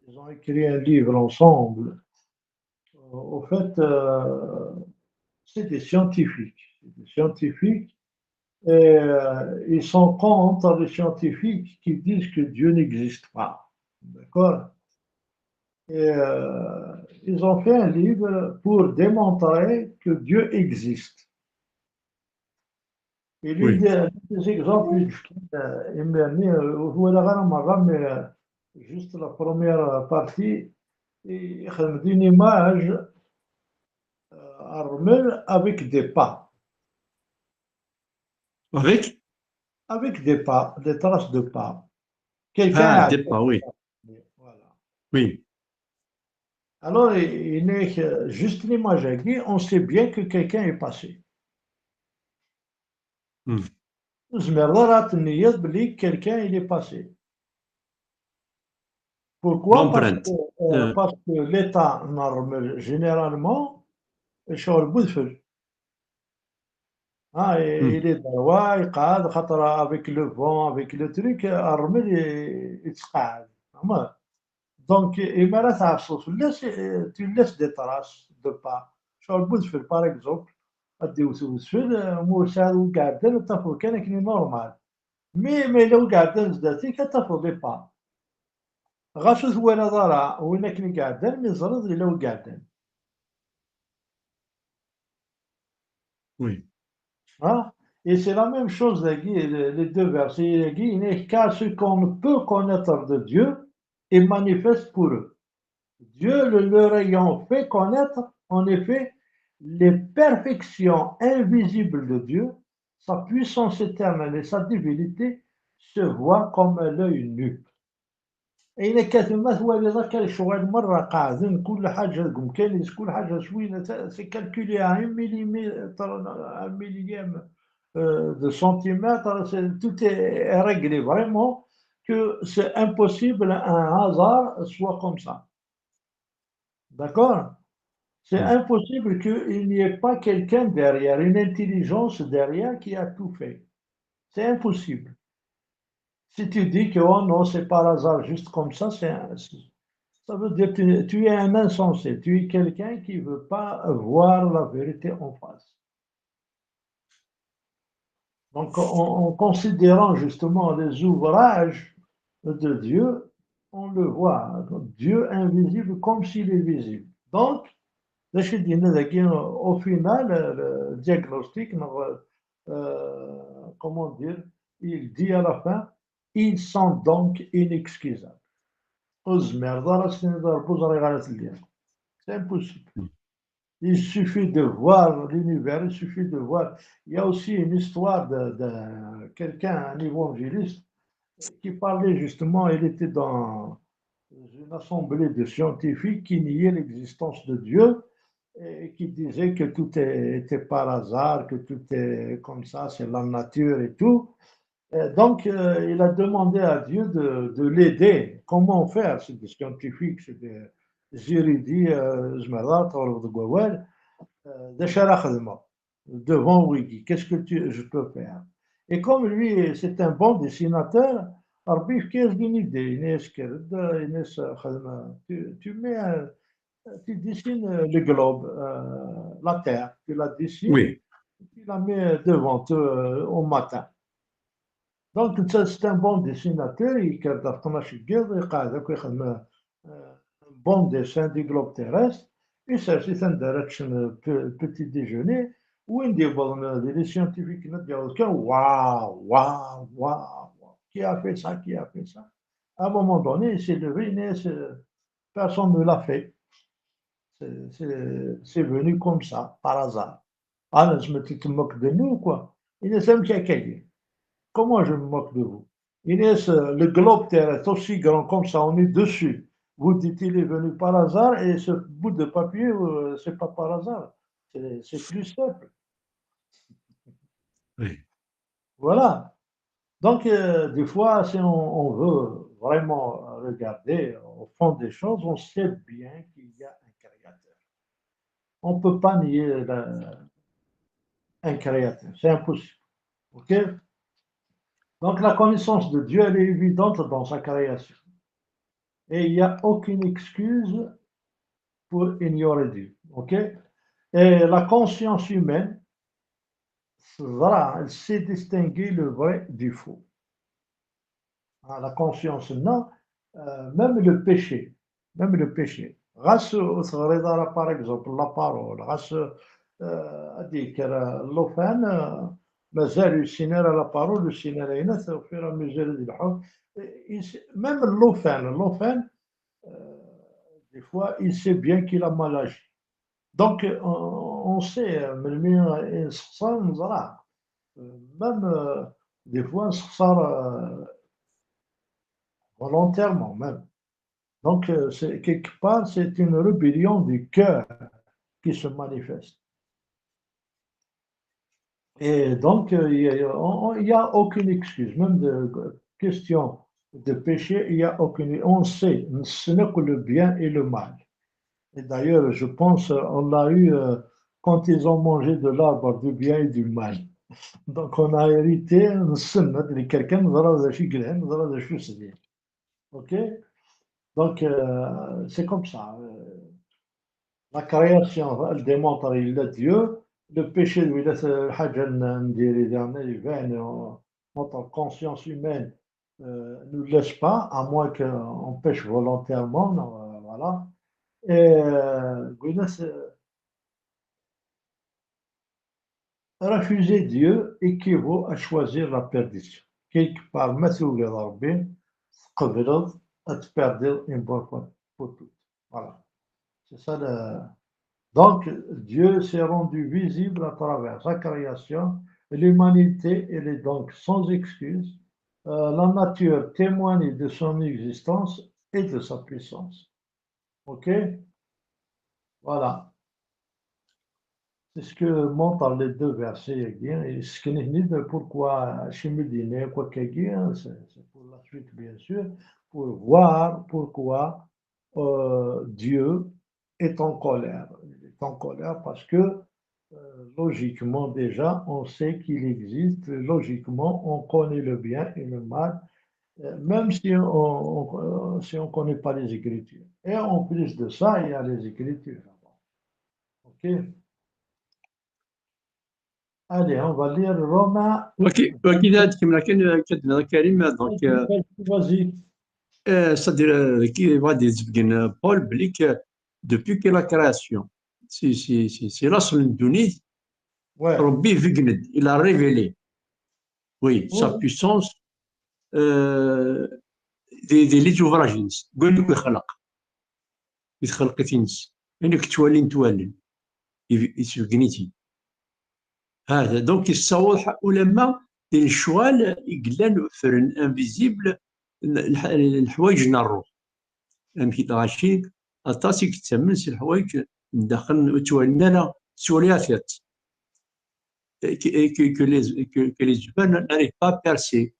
ils ont écrit un livre ensemble. Au fait, euh, c'est des scientifiques. C'est des scientifiques. Et euh, ils sont contre les scientifiques qui disent que Dieu n'existe pas. D'accord? Et euh, ils ont fait un livre pour démontrer que Dieu existe. Et l'un des, des exemples, juste la première partie, il y a une image euh, avec des pas. Avec? Avec des pas, des traces de pas. Quelqu'un ah, des pas, oui. Voilà. Oui. Alors, il n'est juste l'image, on sait bien que quelqu'un est passé. Hmm. Quelqu'un il est passé. Pourquoi? Parce que, euh, parce que l'État normal, généralement, est sur le bout de feu. Ah, il est droit, il cadre, avec le vent, avec le truc, il se cadre. Donc, il me reste à souffler, tu laisses des traces de pas. Sur le bout de feu, par exemple, à des ou c'est le mot, c'est un gardien, t'as faut qu'elle est normal. Mais, mais le gardien, c'est-à-dire que t'as faut des pas. Ɣas ur twalaḍ ara win akken i iɛeddan, mi teẓriḍ yella wi iɛeddan. Oui. Hein? Et c'est la même chose, les deux versets, car ce qu'on peut connaître de Dieu est manifeste pour eux. Dieu le leur ayant fait connaître, en effet, les perfections invisibles de Dieu, sa puissance éternelle et sa divinité se voient comme à l'œil nu. Ayen akka tma twaliḍ akka lecɣal merra qeɛden, kul ḥaǧa deg umkan-is, kul ḥaǧa s win, c'est calculé à un millimètre, un millième, euh, de centimètres, c'est- tout est réglé. Vraiment que c'est impossible un hasard soit comme ça. D'accord? C'est impossible qu'il n'y ait pas quelqu'un derrière, une intelligence derrière qui a tout fait. C'est impossible. Si tu dis que, oh non, c'est par hasard, juste comme ça, c'est un- c'est- ça veut dire que tu, tu es un insensé, tu es quelqu'un qui ne veut pas voir la vérité en face. Donc, en, en considérant justement les ouvrages de Dieu, on le voit, Dieu invisible comme s'il est visible. Donc, d acu i d-yenna dagi, au final, le diagnostic, euh, comment dire, il dit à la fin, ils sont donc inexcusables. Ur tezmireḍ ara ad s-tiniḍ a Ṛebbi ur ẓriɣ ara telliḍ. C'est impossible. Il suffit de voir l'univers, il suffit de voir. Il y a aussi une histoire de, de quelqu'un, un évangéliste, qui parlait justement, il était dans une assemblée de scientifiques qui niaient l'existence de Dieu et qui disaient que tout est- était par hasard, que tout est comme ça, c'est la nature et tout. Euh, donc, euh, il a demandé à Dieu de, de l'aider. Comment faire? C'est des scientifiques, c'est des érudits, euh, zemreḍ ad teɣreḍ deg wawal. Euh, d acu ara xedmeɣ devant wigi? Qu'est-ce que tu- je peux faire? Et comme lui, c'est un bon dessinateur, Ṛebbi yefka-yas-d une idée. Yenna-yas, kker-d, yenna-yas, xdem, tu, tu mets un, tu dessines, euh, le globe, euh, la Terre, tu la dessines, oui, tu la mets devant eux, euh, au matin. Donc, c'est c'est un bon dessinateur, il a un bon dessin du globe terrestre, il s'agit d'un petit déjeuner, où il dit, bon, les scientifiques, waouh, waouh, waouh, waouh, qui a fait ça, qui a fait ça? À un moment donné, il s'est levé, il dit, personne ne l'a fait. C'est venu comme ça, par hasard. Ah, je me suis moqué de nous, quoi. Il dit, comment je me moque de vous? Il dit, le globe terrestre est aussi grand comme ça, on est dessus. Vous dites, il est venu par hasard, et ce bout de papier, euh, c'est pas par hasard. C'est plus simple. Oui. Voilà. Donc, euh, des fois, si on, on veut vraiment regarder au fond des choses, on sait bien qu'il y a un créateur. On ne peut pas nier la- un créateur. C'est impossible. OK? Donc, la connaissance de Dieu, elle est évidente dans sa création. Et il n'y a aucune excuse pour ignorer Dieu. OK? Et la conscience humaine, elle sait distinguer le vrai du faux. Ah, la conscience, non. Euh, même le péché, même le péché. Ɣas ur teɣriḍ ara, par exemple, la parole, ɣas, euh, ad d-yekker, euh, llufan, euh, mazal ur yessin ara la parole, ur yessin ara ayen, au fur et à mesure ad yelḥu. Même llufan, llufan, euh, des fois, il sait bien qu'il a mal agi. Donc, on, on sait, euh, melmi i nessexṣar, neẓra. Euh, même, euh, des fois, nessexṣar, euh, volontairement même. Donc, euh, c'est, quelque part, c'est une rébellion du cœur qui se manifeste. Et donc, euh, il n'y a, on- on- il y a aucune excuse, même de question de péché, il n'y a aucune. On sait, on sait que le bien et le mal. Et d'ailleurs, je pense, euh, on l'a eu, euh, quand ils ont mangé de l'arbre du bien et du mal. Donc, on a hérité, on sait, quelqu'un nous a dit, OK? Donc, euh, c'est comme ça. Euh, la création, elle démontre il y a Dieu. Le péché, il est, euh, حاجة ندير إذا يبان, euh, notre conscience humaine, euh, nous laisse pas, à moins qu'on pêche volontairement, non, euh, voilà. Et, euh, قلنا, c'est- refuser Dieu équivaut à choisir la perdition. Quelque part, ma tugiḍ Ṛebbi, tqebleḍ ad tperdiḍ une bonne fois pour toutes. Voilà. C'est ça le... Donc, Dieu s'est rendu visible à travers sa création. L'humanité, elle est donc sans excuse. Euh, la nature témoigne de son existence et de sa puissance. OK? Voilà. C'est ce que montrent les deux versets-agi. Et ce que nous dit, pourquoi, chez Médine, quoi qu'il y a, c'est c'est pour la suite, bien sûr, pour voir pourquoi euh, Dieu est en colère. Il est en colère parce que, euh, logiquement, déjà, on sait qu'il existe. Logiquement, on connaît le bien et le mal, euh, même si on, on- si on ne connaît pas les Écritures. Et en plus de ça, il y a les Écritures. OK? Allez, on va lire Romains. Waki waki da ad kemmleɣ kan, euh, kan d-nniḍ, Karim, donc, euh, Vas-y. euh, c'est-à-dire, euh, qui va dire, euh, Paul, belli que depuis que la création, c'est, c'est, c'est, c'est l'asl n ddunit, Ouais. Rebbi ibeggen-d, il a révélé, oui, sa Oui. Puissance, euh, des, des les ouvrages-ines, deg wayen akk ixleq, i txelqit-ines, ayen akk ttwalint wallen, i- isbeggen-it-id. Hada, donc, yessaweḍ ḥa- ulamma di lecɣal i yellan ffren, invisible, n- lḥ- leḥwayeǧ n ṛṛuḥ. Amek i lɣaci, aṭas i yettamen si leḥwayeǧ n daxel ur ttwalin ara, ttwali a tiṭ. Que, que, que les, que, que les humains n'arrivent pas à percer.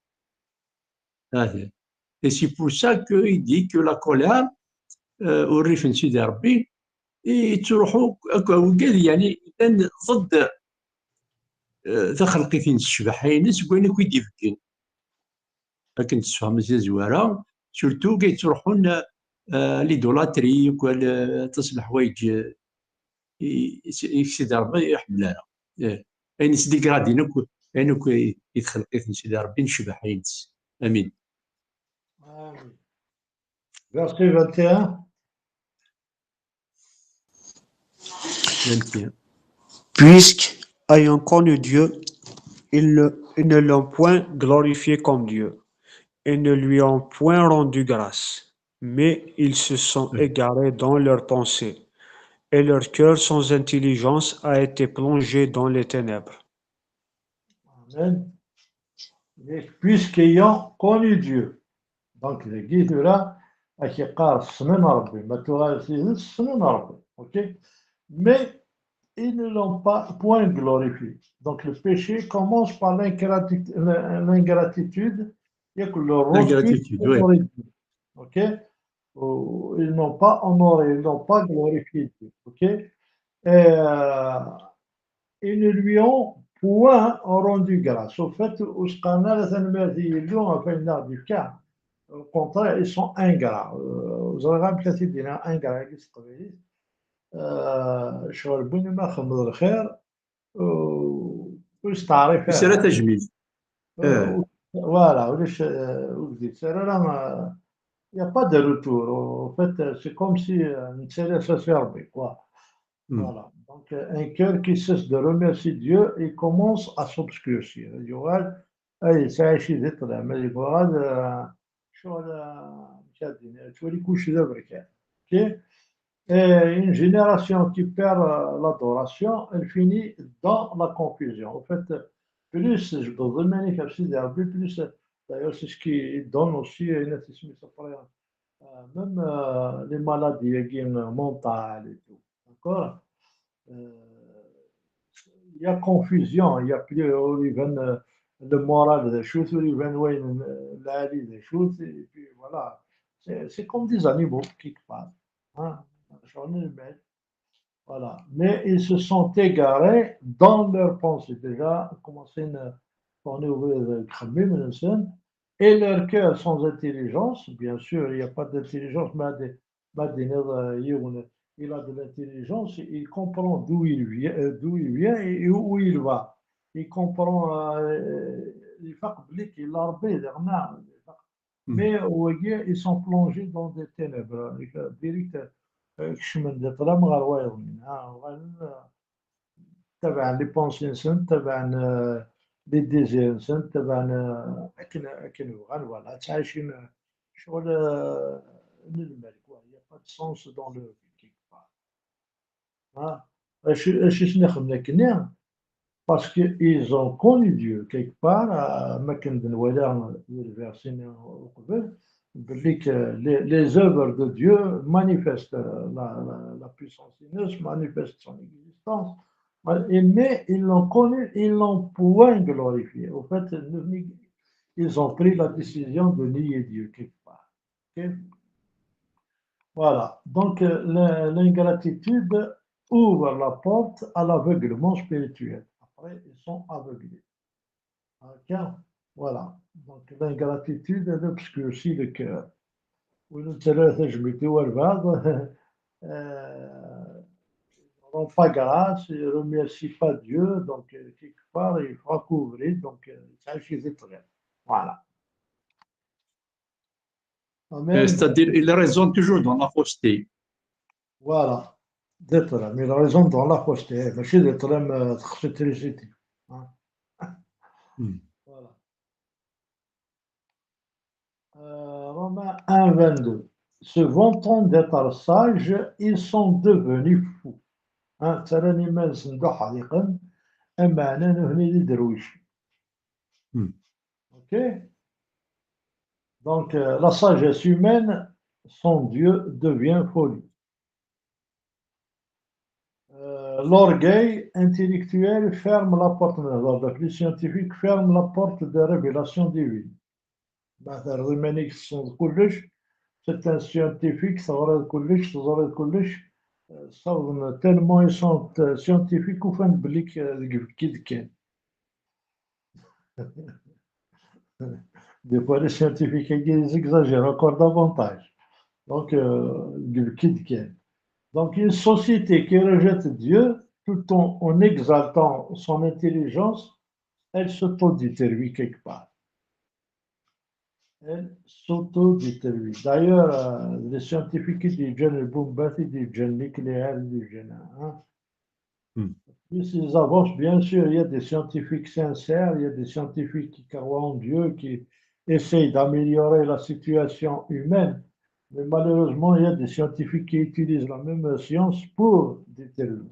Hada. Et c'est pour ça qu'il dit que la colère, euh, ur rif n Sidi Rebbi, yettruḥu akk wigad, yani, llan ضد, euh, taxelqit-ines, ccbaḥa-ines, seg wayen akk i d-ibeggen. Akken tessefhem si tazwara, surtout kay yettruḥun, euh, l'idolâtrie, akk al- aṭas n leḥwayeǧ, euh, i i- i Sidi Rebbi ur iḥemmel ara. Eh, ayen yesdegradin akk, ayen akk i i txelqit n Sidi Rebbi n ccbaḥa-ines. Amin. Amin. Verset vingt et un. Amin. Puisque, ayant connu Dieu, ils ne, ils ne l'ont point glorifié comme Dieu, et ne lui ont point rendu grâce, mais ils se sont Oui. égarés dans leurs pensées, et leur cœur sans intelligence a été plongé dans les ténèbres. Amen. Puisqu'ayant connu Dieu. Donc, dagi tura, ak-yeqqar ssnen Rebbi. Ma tuɣal s tidet, ssnen Rebbi. OK? Mais ils ne l'ont pas point glorifié. Donc, le péché commence par l'ingratitude, l'ingratitude, et que le refus L'ingratitude, oui. d'honorer Dieu. OK? Ou ils n'ont pas honoré, ils n'ont pas glorifié Dieu. OK? Et, euh, ils ne lui ont point rendu grâce. Au fait, ur s-qqaren ara tanemmirt i Yillu ɣef wayen i aɣ-d-yefka. Au contraire, ils sont ingrats. Euh, ur ẓriɣ amek ara t-id-iniɣ, ingrats-agi s teqbaylit. Euh, ccɣel n win umi xedmeḍ lxir, euh, ur yesteɛrif Ur yesɛi ara ara. tajmilt. Euh, voilà, ulac, euh, ur k-d-yettarra ara, euh, il n'y a pas de retour. En fait, euh, c'est comme si, euh, nettarra-as i Rebbi, quoi. Hmm. Voilà. Donc, euh, un cœur qui cesse de remercier Dieu, il commence à s'obscurcir. Yuɣal, ay, yettɛici di ṭṭlam, ay, yuɣal, euh, ccɣel, euh, amek ara d-iniɣ, yettwali kullec d aberkan. OK? Et une génération qui perd, euh, l'adoration, elle finit dans la confusion. En fait, plus tjebdeḍ iman-ik ɣef Sidi Rebbi, plus, d'ailleurs, c'est ce qui donne aussi, euh, une, euh, même, euh, les maladies, euh, mentales et tout. D'accord? Euh, il y a confusion, il y a plus, ur iban, euh, le moral d acu-t, ur iban wayen, euh, lɛali d acu-t, et puis voilà. C'est, c'est comme des animaux, quelque part. Hein? Ccɣel n lmal. Voilà. Mais ils se sont égarés dans leurs pensées. Déjà, commencen a tourner deg uxemmem-nsen. Et leur cœur sans intelligence, bien sûr, il n'y a pas d'intelligence, mais des, mais des, euh, il a de l'intelligence, il comprend d'où il vient, euh, d'où il vient et où il va. Il comprend, euh, il fait oublier qu'il a Hmm. Mais, euh, ils sont plongés dans des ténèbres. Direct, euh, kecmen di ṭṭlam ɣer wayeḍ-nni. Ah, uɣalen, euh, tabaɛen les pensées-nsen, tabaɛen, euh, les désirs-nsen, tabaɛen, euh, akken, akken bɣan, voilà, ttɛicin, euh, ccɣel, euh, n lmal, quoi. Il n'y a pas de sens dans leur vie, quelque part. Hein? Acu, acu i sen-ixedmen akkenni? Parce que ils ont connu Dieu, quelque part, euh, am akken d-nwala di lversi-nni uqbel, belli que les, les œuvres de Dieu manifestent, euh, la, la, la puissance-ines, manifestent son existence, Et mais ils l'ont connu, ils l'ont point glorifié. Au fait, ils ont pris la décision de nier Dieu quelque part. Ok. Voilà. Donc, euh, l'ingratitude ouvre la porte à l'aveuglement spirituel. Après, ils sont aveuglés. Ok. Voilà. Donc, l'ingratitude, elle obscurcit le cœur. Ur nettarra tajmilt i walbeɛḍ, euh, ne rend pas grâce, ne remercie pas Dieu, donc euh, quelque part, il faut couvrir, donc euh, ça, je suis très. Voilà. Euh, c'est-à-dire, il raisonne toujours dans la fausseté. Voilà. D'être là, mais il raisonne dans la fausseté, mais c'est d'être là, mais c'est triste. Hein? Hmm. Voilà. Euh, Romains un, vingt-deux. Se vantant d'être sages, ils sont devenus fous. Hein, ok. Donc, euh, la sagesse humaine, sans Dieu, devient folie. Euh, l'orgueil intellectuel ferme la porte, donc les scientifiques ferment la porte des révélations divines. C'est un scientifique, ça aurait collège, ça aurait collège, tellement ils sont euh, scientifiques ou fin de blic, euh, des fois, les scientifiques, ils exagèrent encore davantage. Donc, euh, donc, une société qui rejette Dieu tout en, en exaltant son intelligence, elle s'autodétruit quelque part. Elle s'autodétruit. D'ailleurs, euh, les scientifiques qui disent le bombe, ils disent le nucléaire, ils disent hein, Plus ils avancent, bien sûr, il y a des scientifiques sincères, il y a des scientifiques qui croient en Dieu, qui essayent d'améliorer la situation humaine. Mais malheureusement, il y a des scientifiques qui utilisent la même science pour détruire.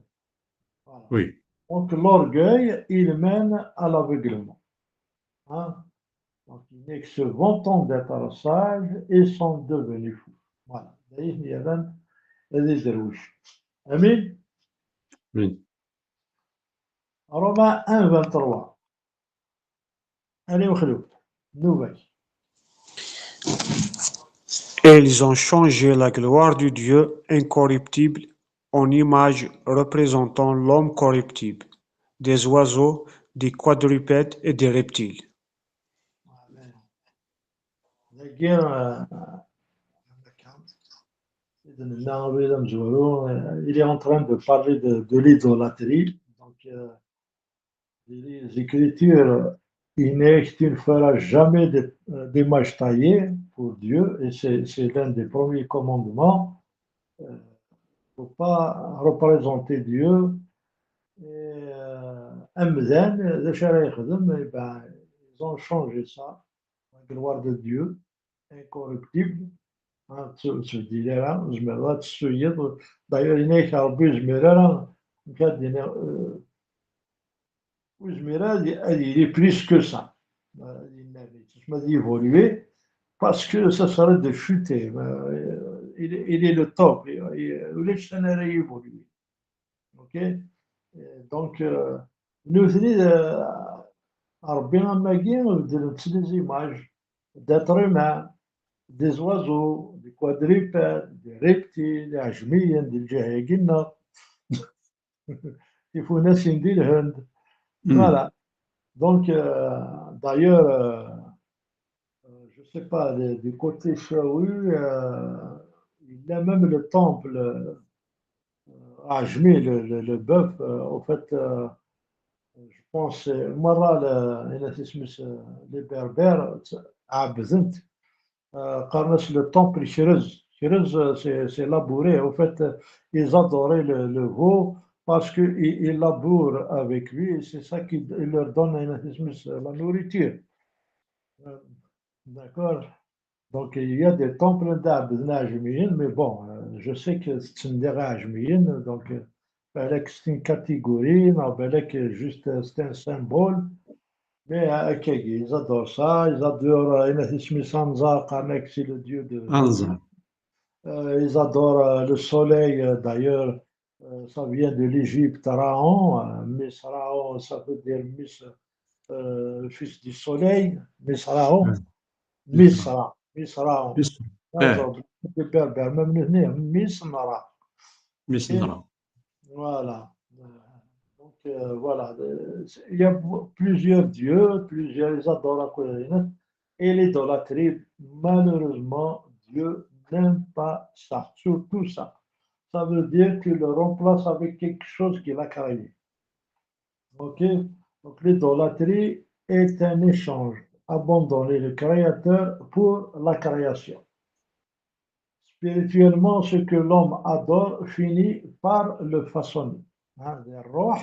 Oui. Donc l'orgueil, il mène à l'aveuglement. Hein? Donc il n'est que se vantant d'être sage et sont devenus fous. Voilà. Amin. Oui. Romains un, vingt-trois. Allez, Moukhlouf, nouvelle. Et ils ont changé la gloire du Dieu incorruptible en image représentant l'homme corruptible, des oiseaux, des quadrupèdes et des reptiles. Dagi, euh, il est en train de parler de, de l'idolâtrie. Donc, euh, les Écritures, il ne fera jamais euh, d'image taillée pour Dieu, et c'est l'un des premiers commandements. Il euh, ne faut pas représenter Dieu. Et, euh, amdan, eh ben, ils ont changé ça. La gloire de Dieu, incorruptible. D'ailleurs, il n'est qu'à ur zmireɣ ad yili plus que ça. Ad yili plus que ça. Ad évoluer parce que ça serait de chuter. Il est, il est le top. Il est évoluer. Ok. Donc, euh, nutni, euh, Rebbi am wagi, beddlen-tt les images d'êtres humains, des oiseaux, des quadrupèdes, des reptiles, iɛejmiyen, di lǧiha-agi-nneɣ. Tifunasin di Lhend. Voilà. Donc, euh, d'ailleurs, euh, euh, je sais pas, du côté Chahu, euh, il y a même le temple euh, Ajmi, le, le, le bœuf, euh, au fait, euh, je pense, euh, مرة les berbères, عابدين, euh, qqaren-as le temple Krez. Krez, c'est labouré. Au fait, ils adoraient le, le veau parce qu'ils labourent avec lui et c'est ça qui leur donne la nourriture. Euh, d'accord. Donc, il y a des temples d'Ajmiyin, mais bon, euh, je sais que c'est une des Ajmiyin, donc, euh, c'est une catégorie, non, c'est juste euh, c'est un symbole. Mais euh, ils adorent ça, ils adorent euh, c'est le dieu de. Euh, ils adorent euh, le soleil, euh, d'ailleurs. euh, ça vient de l'Égypte, Raon, euh, Misraon, ça veut dire Mis, euh, fils du soleil, Misraon, Misra, Misraon. Aujourd'hui, c'est berbère, même le nez, Mismara. Mismara. Voilà. Euh, Donc, euh, voilà. Euh, Il y a plusieurs dieux, plusieurs, ils adorent à côté. Et l'idolâtrie, malheureusement, Dieu n'aime pas ça, surtout ça. Ça veut dire que le remplace avec quelque chose qu'il a créé. Ok. Donc, l'idolâtrie est un échange. Abandonner le créateur pour la création. Spirituellement, ce que l'homme adore finit par le façonner. Hein, الروح,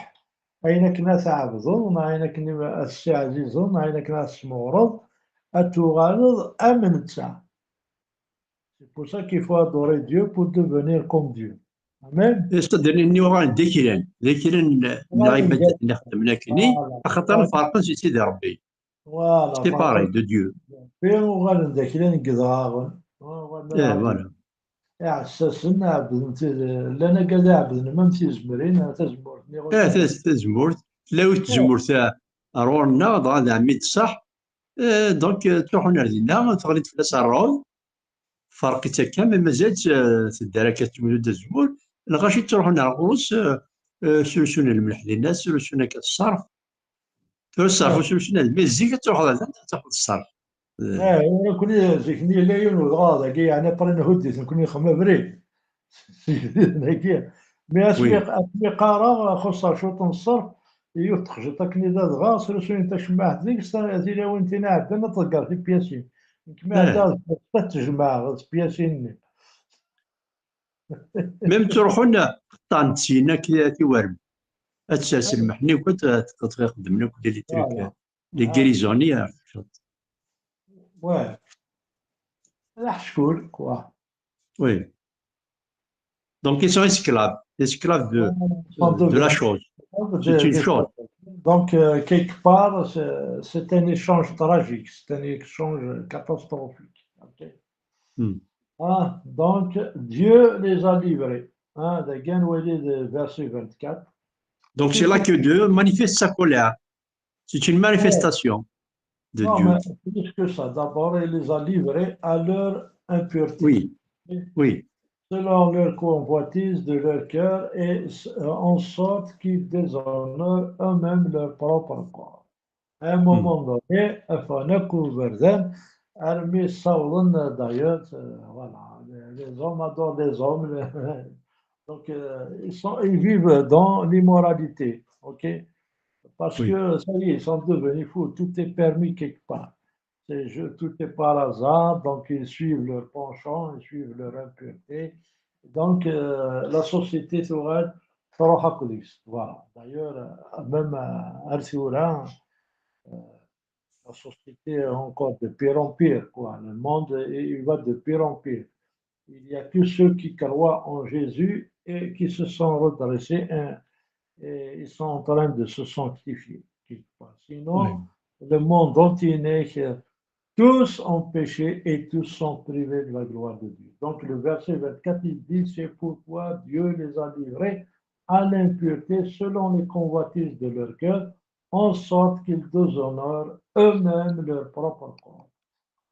ayen akken ad tɛebdeḍ, neɣ ayen akken ad tessiɛzizeḍ, neɣ ayen akken ad tesmeɣreḍ, ad tuɣaleḍ am netta. C'est pour ça qu'il faut adorer Dieu pour devenir comme Dieu. Amen. C'est-à-dire, nniɣ d aklan, d aklan n iɛibad-nni xeddmen akkenni, axaṭer ferqen si Sidi Ṛebbi. Voilà, séparés de Dieu. Puis uɣalen d aklan n yedɣaɣen. Eh, voilà. Iɛessasen ɛebbden tid-, llan akka d iɛebbden même tizemrin, tazemmurt-nni. Eh, taz-, tazemmurt. Tella yiwet tazemmurt, eh, ar ɣur-nneɣ, dɣa d ɛemmi d ṣṣeḥ. Eh, donc, eh, ttruḥun ar dinna, teɣli-d fell-as rrɛud. Ferq-itt akka, ma mazal-tt, eh, tedder akka, tettmuddu-d azemmur. Lɣaci ttruḥun ar ɣur-s, eh, eh, srusun lmelḥ dinna, srusun akka ṣṣerf. Tura ṣṣerf ur srusun ad, mais zik ad truḥeḍ ar da, ad tafeḍ ṣṣerf. Eh, ur nekkni zik-nni yella yiwen udɣaɣ dagi, yeɛni après nhudd-it, nekkni nxeddem abrid. Dagi. Mais asmi, asmi qqareɣ, xuṣṣeɣ cwiṭ n ṣṣerf, yiwet texjiṭ akken i d adɣaɣ, srusuyen tacemmaɛt deg-s, tilawin tin iɛeddan ad tḍegger tipyasin. Nekk mi ɛeddaɣ, ad tejmeɛ tpyasin-nni. Même ttruḥun qeṭṭɛen-d syin akk tiwermin. Ad tsers lmeḥna akk, ad, ad, ad xeddmen akk les trucs, les guérisons-nni. Ouais. D aḥeckul, quoi. Oui. Donc, ils sont esclaves, esclaves de, de, de la chose. C'est une chose. Donc, euh, quelque part, c'est, c'est un échange tragique, c'est un échange catastrophique. Ok. Hmm. Ah, donc, Dieu les a livrés. Hein, dagi ad nwali le verset vingt-quatre. Donc, c'est là que Dieu manifeste sa colère. C'est une manifestation de Dieu. Non, mais plus que ça. D'abord, il les a livrés à leur impureté. Oui, oui. Selon leur convoitise de leur cœur et s-, en sorte qu'ils déshonorent eux-mêmes leur propre corps. À un moment donné, ffɣen akk uberdan, armi ssawḍen, d'ailleurs, euh, voilà, les, les hommes adorent les hommes. Donc, euh, ils sont, ils vivent dans l'immoralité, ok ? Parce que, ça y est, ils sont devenus fous, tout est permis quelque part. C'est, je, tout est par hasard, donc ils suivent leur penchant, ils suivent leur impureté. Donc, euh, la société, tu vois, voilà. D'ailleurs, euh, même, euh, à Arthura, euh, la société est encore de pire en pire, quoi. Le monde, il va de pire en pire. Il n'y a que ceux qui croient en Jésus et qui se sont redressés, hein, et ils sont en train de se sanctifier, quelque part. Sinon, le monde entier n'est que tous ont péché et tous sont privés de la gloire de Dieu. Donc le verset vingt-quatre, il dit, c'est pourquoi Dieu les a livrés à l'impureté selon les convoitises de leur cœur, en sorte qu'ils déshonorent eux-mêmes leur propre corps.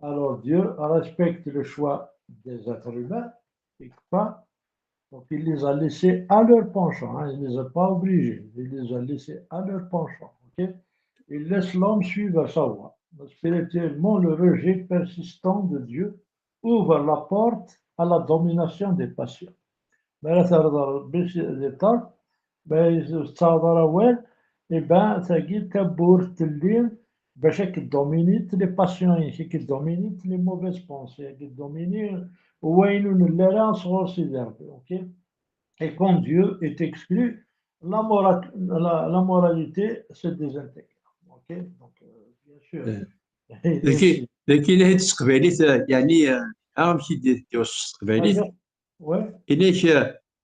Alors Dieu respecte le choix des êtres humains, quelque part. Donc il les a laissés à leur penchant, hein, il ne les a pas obligés, il les a laissés à leur penchant. Ok ? Il laisse l'homme suivre sa voie. Spirituellement, le rejet persistant de Dieu ouvre la porte à la domination des passions. Mi ara terreḍ Rebbi di ṭṭerf, ma ur tettaɣeḍ ara awal, eh ben, tagi d tawwurt telli bac ad k-dominit les passions-inek, ad k-dominit les mauvaises pensées, ad k-domini wayen ur nelli ara sɣur Sidi Rebbi, ok ? Et quand Dieu est exclu, la mora-, la, la moralité se désintègre. Ok ? Donc, euh, bien sûr. Eh. Dagi, dagi, la d teqbaylit, eh, yeɛni, eh, amek i d-, d-, s teqbaylit? Ouais. Ini-k,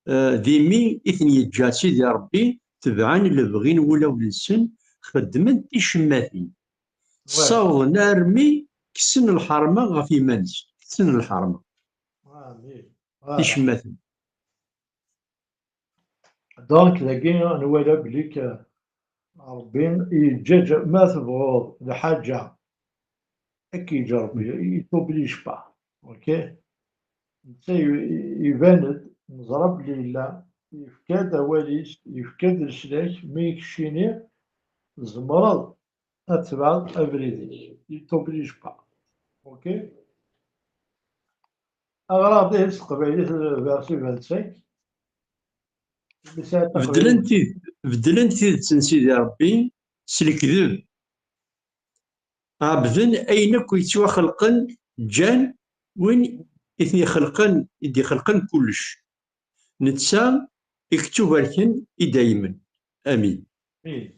eh, d imi i ten-yeǧǧa Sidi Rebbi, tebɛen lebɣi n wulawen-nsen, xeddmen ticemmatin. Ouais. Ssawḍen armi kksen lḥerma ɣef yiman-nsen. Kksen lḥerma. Ah, oui. Voilà. Ticemmatin. Donc, dagi, nwala belli que Ṛebbi yeǧǧa-ǧ, ma tebɣuḍ lḥaǧa, ad k-yeǧǧ Ṛebbi, il t'oblige pas. Ok? Netta i-, i-, iban-d, neẓra belli yella, yefka-d awal-is, yefka-d leslak, mi keččini tzemreḍ ad tebɛeḍ abrid-ik. Il t'oblige pas. Ok? Aɣraɣ dihin s teqbaylit, verset vingt-cinq. Beddlen tid-, beddlen tidet n Sidi Ṛebbi s lekdeb. Ɛebden ayen akk yettwaxelqen, ǧǧan win i ten-ixelqen, i d-ixelqen kullec. Netta i yettubarken i daymen. Amin. Oui.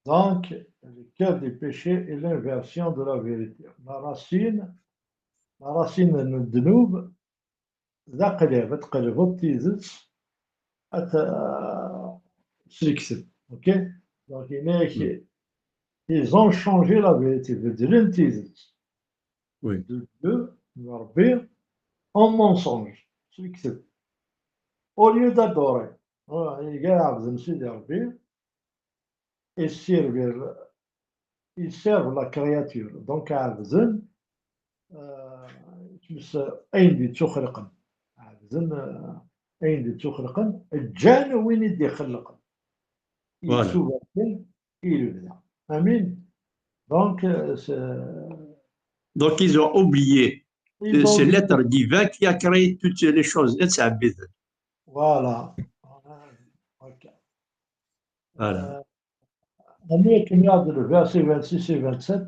Donc, le cœur du péché est l'inversion de la vérité. La racine, la racine n ddnub, d aqlab, ad tqelbeḍ tidet, ad t-, s lekdeb. Ok? Donc, yenna-yak, ils ont changé la vérité, beddlen tidet. Oui. De Dieu, n Ṛebbi, en mensonge, s lekdeb. Au lieu d'adorer, voilà, iga ɛebden Sidi Ṛebbi, et servir, ils servent la créature. Donc, ɛebden, euh, ayen d-ittuxelqen. Ɛebden, euh, ayen d-ittuxelqen, ǧǧan win i d-ixelqen. Voilà. Yettubarken i lebda. Amin. Donc, euh, c'est... Donc, ils ont oublié. Ils ont oublié. C'est l'être divin qui a créé toutes les choses. Ad ttɛebbiden. Voilà. Ok. Voilà. Euh, Anwa i kem-yaɣ-d le verset vingt-six et vingt-sept?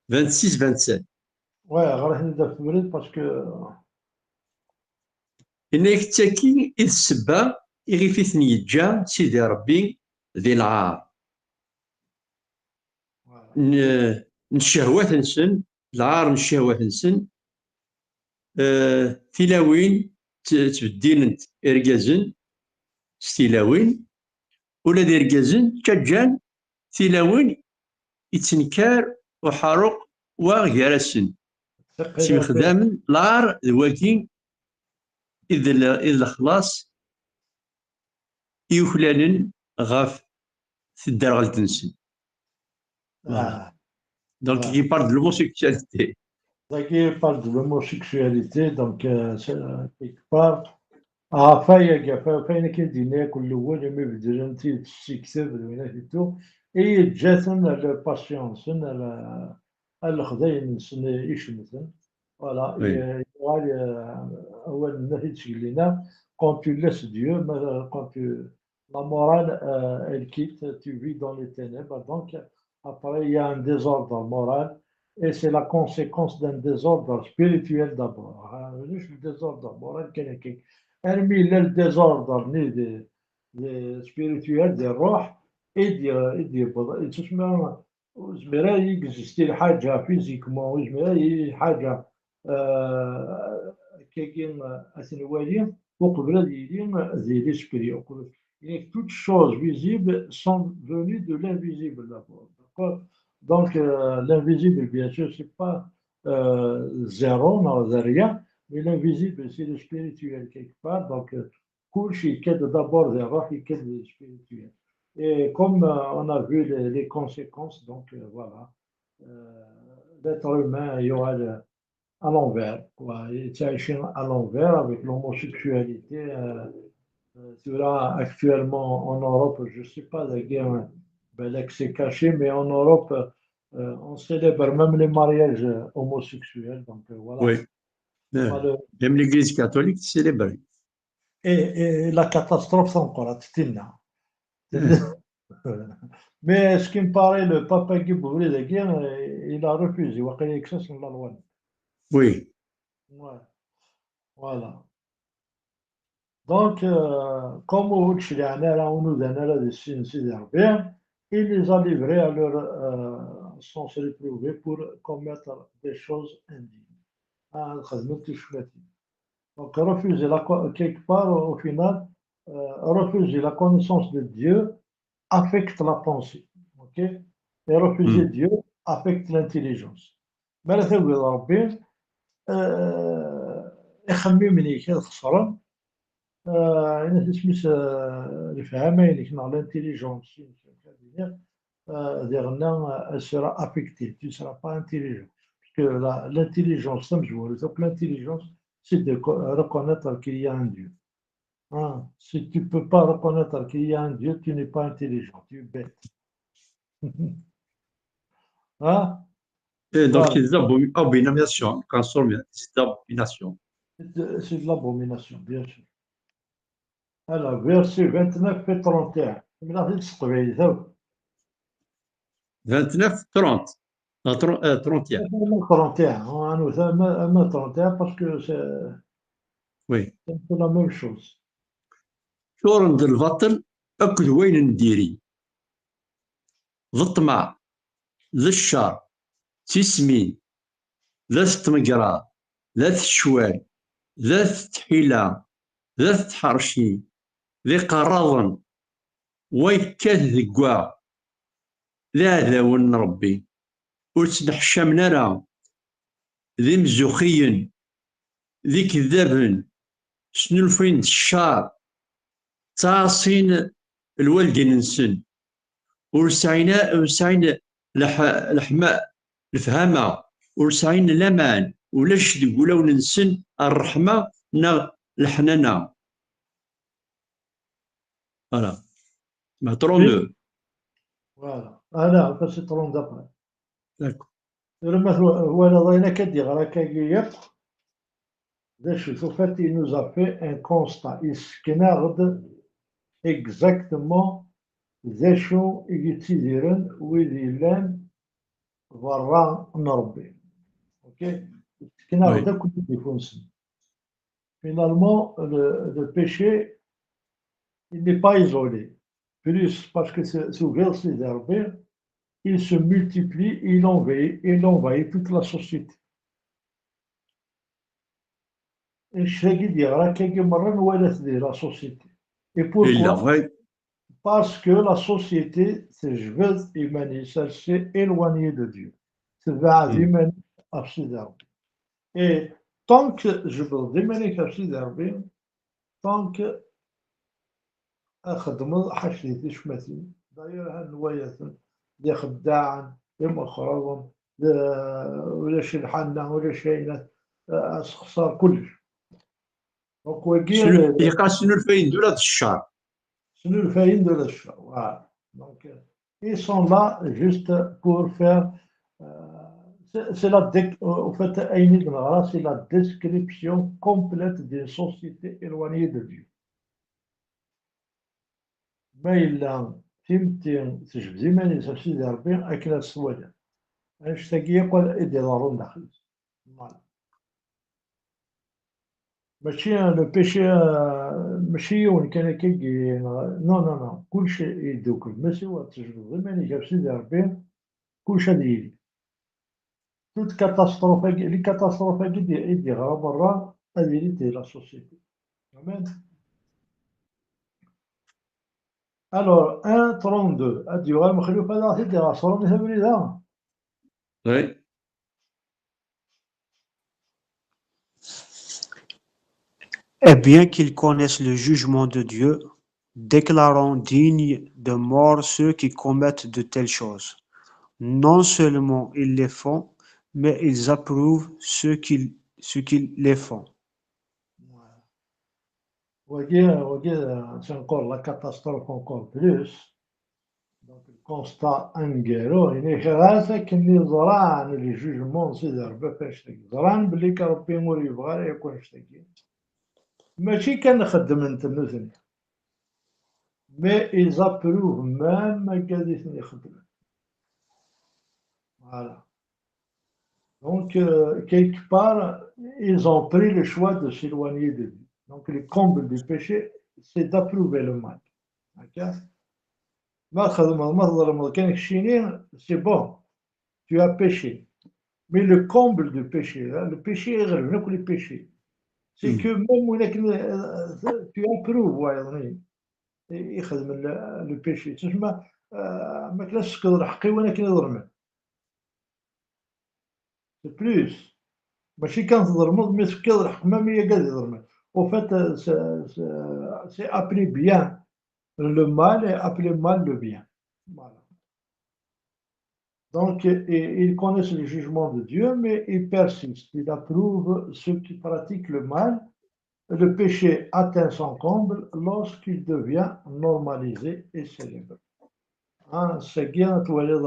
Vingt-six, vingt-sept. Ouais, ɣer-, ad d-tafem abrid parce que... Yenna-yak, d tagi i d ssebba iɣef i ten-yeǧǧa Sidi Ṛebbi di lɛar. Voilà. N, n ccehwat-nsen, lɛar n ccehwat-nsen, eh, tilawin tt-, ttbeddilent irgazen s tilawin, ula d irgazen ttaǧǧan tilawin yettenkar uḥaruq wa gar-asen. Ttemxeddamen lɛar d wagi i d l-, i d lexlaṣ i yuklalen ɣef tedderɣelt-nsen. Voilà. Ah. Donc, il parle de l'homosexualité. Donc, il parle de l'homosexualité, donc, euh, c'est, euh, quelque part, ɣef waya, ɣef wayen akka i d-yenna akk n lewwel, imi beddlen tidet s lekdeb, d win akk ittu, i yeǧǧa-ten ar la passion-nsen, ar, ar lexdayem-nsen icemten. Voilà, oui. Et, euh, yuɣal, euh, awal-nni i d-sgellina, quand tu laisses Dieu, mais, euh, quand tu, la morale, euh, elle quitte, tu vis dans les ténèbres. Donc, après, il y a un désordre moral et c'est la conséquence d'un désordre spirituel d'abord. Hein, juste le désordre moral, quel est, quel est, le désordre ni de, de spirituel, de roh, et de, et de, et tout ça, ur yezmir ara ad yegzisti lḥaǧa physiquement, ur yezmir ara ad yili lḥaǧa, euh, akkagi, euh, ad t-nwali, uqbel ad yili di l'esprit, uqbel. Et toutes choses visibles sont venues de l'invisible d'abord. D'accord? Donc, euh, l'invisible, bien sûr, c'est pas, euh, zéro, non, c'est rien, mais l'invisible, c'est le spirituel quelque part. Donc, euh, Kulci yekka-d d'abord di ṛṛuḥ, yekka-d di spirituel. Et comme, euh, on a vu les, les conséquences, donc, euh, voilà. Euh, l'être humain yuɣal à l'envers, quoi. Yettɛici à l'envers avec l'homosexualité. Euh, euh, tura, actuellement, en Europe, je sais pas, la guerre, balak c'est caché, mais en Europe, euh, on célèbre même les mariages, euh, homosexuels. Donc, euh, voilà. Oui. Malheureux. Même l'Église catholique célèbre. Et, et la catastrophe, c'est encore à Tina. Hmm. Mais ce qui me paraît, le papa Guy Bouvry, il a refusé. Il a refusé. Oui. Ouais. Voilà. Donc, euh, comme au Chilianera, on nous donnera des signes, c'est bien, il les a livrés à leur, euh, sens réprouvé pour commettre des choses indignes. Ah, donc, refuser la co-, quelque part, au final, euh, refuser la connaissance de Dieu affecte la pensée. Ok? Et refuser Dieu affecte l'intelligence. Mi ara tagiḍ Ṛebbi, euh, ixemmimen-ik ad xeṣren, euh, ayen isem-is, euh, lefhama-inek neɣ l'intelligence-inek, amek ad iniɣ, euh, diɣenna, euh, elle sera affectée, tu ne seras pas intelligent. Parce que la, l'intelligence, tamezwarut akk, l'intelligence, c'est de co-, reconnaître qu'il y a un Dieu. Hein, si tu peux pas reconnaître qu'il y a un Dieu, tu n'es pas intelligent, tu es bête. Hein? Et donc, voilà. C'est de l'abomination, quand on se remet, c'est de l'abomination. C'est de, c'est de l'abomination, bien sûr. Alors, verset vingt-neuf et trente et un. Maintenant, c'est ce que je vais dire. Vingt-neuf, trente. Non, tr-, euh, trente et un. Trente et un, on a, on a trente et un parce que c'est, oui, c'est un peu la même chose. Ččuren d lbaṭel akked wayen n diri. D ṭṭmeɛ, d ccer, d tismin, d at tmegraḍ, d at ccwal, d at tḥila, d at tḥerci, d iqerraḍen, wa yekkat deg wa, d iɛdawen n Ṛebbi, ur ttneḥcamen ara, d imzuxxiyen, d ikeddaben, snulfuyen-d ccer, ttɛaṣin lwaldin-nsen, ur sɛin a-, ur sɛin leḥ-, leḥma-, lefhama, ur sɛin laman, ulac deg wulawen-nsen ṛṛeḥma neɣ leḥnana. Voilà. Ma trente-deux. Voilà. Ah là, c'est trente d'après. D'accord. Tura ma twa-, twalaḍ ayen akka d-yeɣra akkagi yakk, d acu tufa-t, il nous a fait un constat. Yessken-aɣ-d exactement d acu i yettidiren wid yellan berra n Ṛebbi. Ok? Yessken-aɣ-d akk d ifunsen. Finalement, le, le péché, il n'est pas isolé. Plus, parce que c'est, c'est ouvert, c'est dérobé, il se multiplie, il envahit, il envahit toute la société. Annect-agi d-yeɣra akkagi merra nwala-t di la société. Et pourquoi? Parce que la société tejbed iman-is, elle s'est éloignée de Dieu. Tebɛed iman-is ɣef Sidi Ṛebbi. Et tant que tjebdeḍ iman-ik ɣef Sidi Ṛebbi, tant que ad txeddmeḍ ḥac di ticmatin. D'ailleurs, ha nwala-ten d ixeddaɛen, d imeqraḍen, d, ulac lḥanna, ulac ayen, ad sexṣar kullec. Donc, wagi, yeqqar snulfayen-d ula d ccer. Snulfayen-d ula d ccer, voilà. Donc, ils sont là juste pour faire, euh, c'est, c'est la dé-, euh, en fait, ayen i d-neɣra, c'est la description complète d'une société éloignée de Dieu. Ma yella timetti tejbed iman-is ɣef Sidi Ṛebbi, akken ad s-twaliḍ. Annect-agi yakk i d-iḍerrun daxel-is. Voilà. Mačči le péché, euh, mačči yiwen kan akkagi, non, non, non, kullec yeddukel. Ma siwa tjebdeḍ iman-ik ɣef Sidi Ṛebbi, kullec ad yili. Toute catastrophe-agi, les catastrophes-agi d-, i d-yeɣra berra, ad ilint di la société. Amen. Alors, un trente-deux, ad d-yuɣal Mexluf ad aɣ-t-id-iɣer s Ṛumi abrid-a. Oui. Et bien qu'ils connaissent le jugement de Dieu, déclarant dignes de mort ceux qui commettent de telles choses. Non seulement ils les font, mais ils approuvent ceux qui, ceux qui les font. Wagi, wagi, c'est encore la catastrophe encore plus. Donc, le constat aneggaru, ini ɣas akken i ẓran le jugement n Sidi Ṛebbi ɣef annect-agi. Ẓran belli kan Ṛebbi ur yebɣi ara yakk annect-agi. Mačči kan xeddmen-t nutni. Mais ils approuvent même agad i ten-ixeddmen. Voilà. Donc, euh, quelque part, ils ont pris le choix de s'éloigner de Dieu. Donc, le comble du péché, c'est d'approuver le mal. D'accord? Ma txedmeḍ, ma tḍelmeḍ kan keččini, c'est bon. Tu as péché. Mais le comble du péché, hein, le péché, c'est que même win akken, euh, tu approuves, ouais, i, ixedmen le, le péché. Tessma, euh, ma kan tefkiḍ lḥeqq i win akken iḍelmen. C'est plus. Mačči kan tḍelmeḍ, mi tefkiḍ lḥeqq, même i agad iḍelmen. Au fait, euh, c'est c'est- c'est appeler bien le mal et appeler mal le bien. Voilà. Donc, i- ils connaissent le jugement de Dieu, mais ils persistent. Ils approuvent ceux qui pratiquent le mal. Le péché atteint son comble lorsqu'il devient normalisé et célébré. Hein, c'est bien, tu vois, dans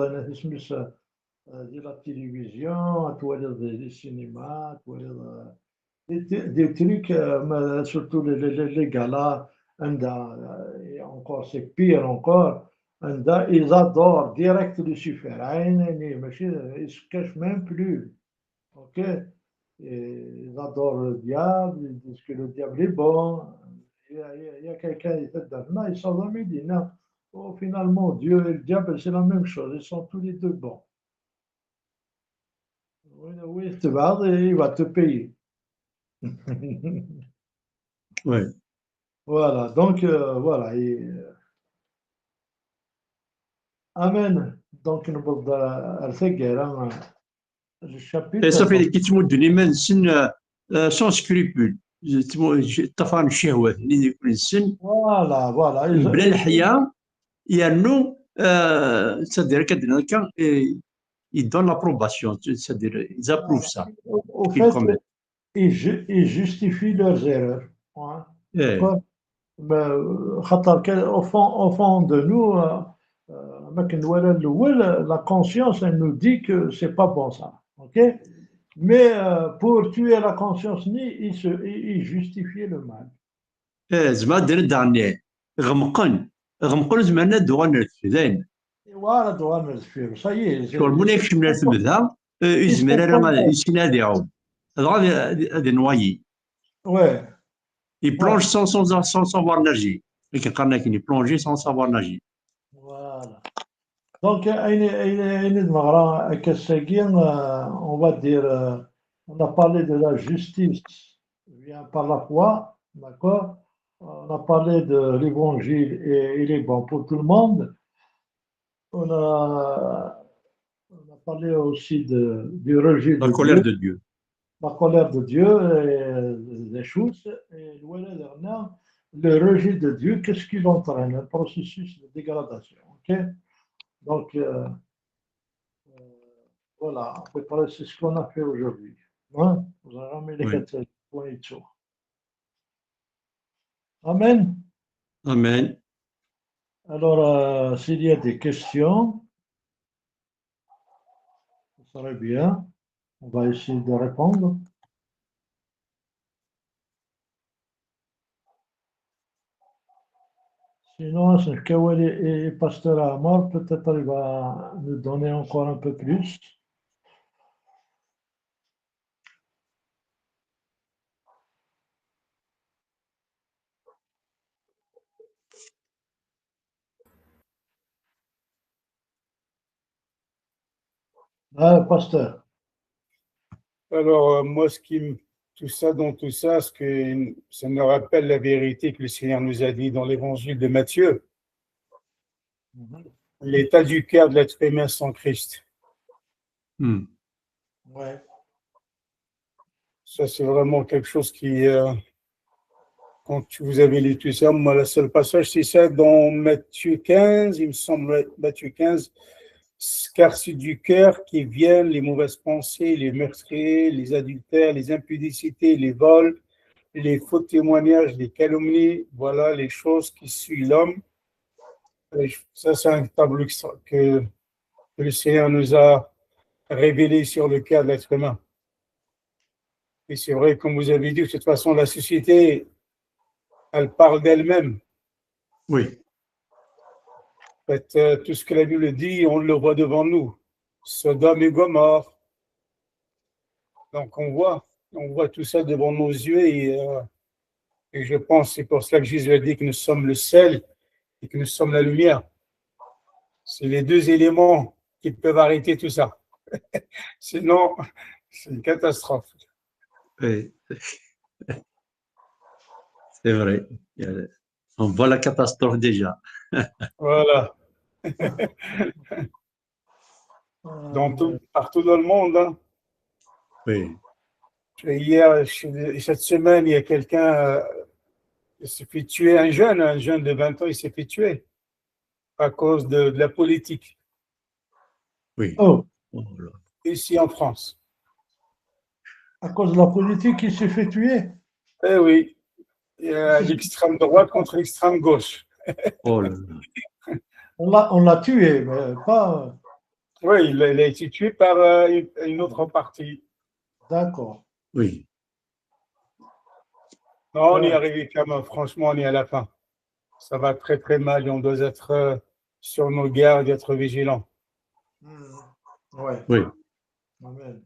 la télévision, tu vois, dans les cinémas, tu vois, des, des trucs, euh, mais surtout les, les, les galas, anda, euh, et encore, c'est pire encore, anda, ils adorent direct Lucifer. Hein, mais, mais, ils se cachent même plus. Ok? Et ils adorent le diable, ils disent que le diable est bon. Il y a, il y a- il y a quelqu'un qui fait de la, ils sont dans Médina. Oh, finalement, Dieu et le diable, c'est la même chose. Ils sont tous les deux bons. Oui, oui, tu vas, il va te payer. Oui. Voilà, donc, euh, voilà. Et, euh, Amen. Donc, nous voilà à la guerre, hein, le chapitre. Et ça fait qu'ils te montrent les mains, euh, euh, sans scrupule. Ṭṭafaren ccehwat-nni di kul-nsen. Voilà, voilà. Ils- Bla leḥya, yernu, euh, c'est-à-dire, akka, et ils donnent l'approbation, c'est-à-dire, ils approuvent ça. Au, au Qu'ils fait, commettent. ils, ju- ils justifient leurs erreurs. Hein. Eh, D'accord? Mais, euh, خاطر que, au fond, au fond de nous, euh, euh, ma كنولى الأول, la conscience, elle nous dit que c'est pas bon ça. Ok? Mais euh, pour tuer la conscience, ni, ils, se, ils, ils justifient le mal. eh, زعما دار دارني. غمقن. غمقن زعما دغن الفدان. Et voilà, droit de suivre. Ça y est. Ur mun ikcem ar tmedha, eh, ur yezmir ara ad yessin ad iɛum. Dɣa ad, ad, ad inwayi. Ouais, Il plonge sans, sans, sans savoir nager. Akken qqaren akken, il plonge sans savoir nager. Voilà. Donc, ayen, ayen, ayen i d-neɣra akka ass-agi, euh, on va dire, euh, on a parlé de la justice vient par la foi, d'accord? On a parlé de l'évangile et il est bon pour tout le monde. On a, on a parlé aussi de, du rejet La de colère Dieu, de Dieu. la colère de Dieu et des choses, et le rejet de Dieu, qu'est-ce qu'il entraîne, un processus de dégradation. Ok? Donc, euh, euh, voilà, à peu près, c'est ce qu'on a fait aujourd'hui. Hein? Vous avez ramené les Oui. quatre points et tout. Amen. Amen. Alors, euh, s'il y a des questions, ce serait bien. On va essayer de répondre. Sinon, c'est le Kawali et Pasteur Amar, peut-être il va nous donner encore un peu plus. Ah, pasteur. Alors, euh, moi, ce qui me, tout ça, dans tout ça, ce que ça me rappelle la vérité que le Seigneur nous a dit dans l'évangile de Matthieu. Mhm. L'état du cœur de l'être humain sans Christ. Hmm. Ouais. Ça, c'est vraiment quelque chose qui, euh, quand vous avez lu tout ça, moi, le seul passage, c'est ça dans Matthieu quinze, il me semble, ouais, Matthieu quinze, car c'est du cœur qui viennent les mauvaises pensées, les meurtriers, les adultères, les impudicités, les vols, les faux témoignages, les calomnies, voilà les choses qui suivent l'homme. Et je- ça, c'est un tableau extra- que, que le Seigneur nous a révélé sur le cœur de l'être humain. Et c'est vrai, comme vous avez dit, de toute façon, la société, elle parle d'elle-même. Oui. En fait, euh, tout ce que la Bible dit, on le voit devant nous. Sodome et Gomorrhe. Donc on voit, on voit tout ça devant nos yeux et, euh, et je pense que c'est pour cela que Jésus a dit que nous sommes le sel et que nous sommes la lumière. C'est les deux éléments qui peuvent arrêter tout ça. Sinon, c'est une catastrophe. Oui. C'est vrai. Il y a- On voit la catastrophe déjà. Voilà. Dans tout- partout dans le monde, hein. Oui. Hier, je- cette semaine, il y a quelqu'un, euh, il s'est fait tuer, un jeune, un jeune de vingt ans, il s'est fait tuer à cause de, de la politique, Oui. Oh, Oh là. Ici en France. À cause de la politique, il s'est fait tuer. Eh oui, il y a l'extrême droite contre l'extrême gauche. Oh là là. On l'a, on l'a tué, mais pas. Oui, il a, il a été tué par euh, une, une autre partie. D'accord. Oui. Non, on y est Ouais. arrivé quand même. Franchement, on est à la fin. Ça va très très mal et on doit être euh, sur nos gardes, être vigilants. Hmm. Ouais. Oui. Amen.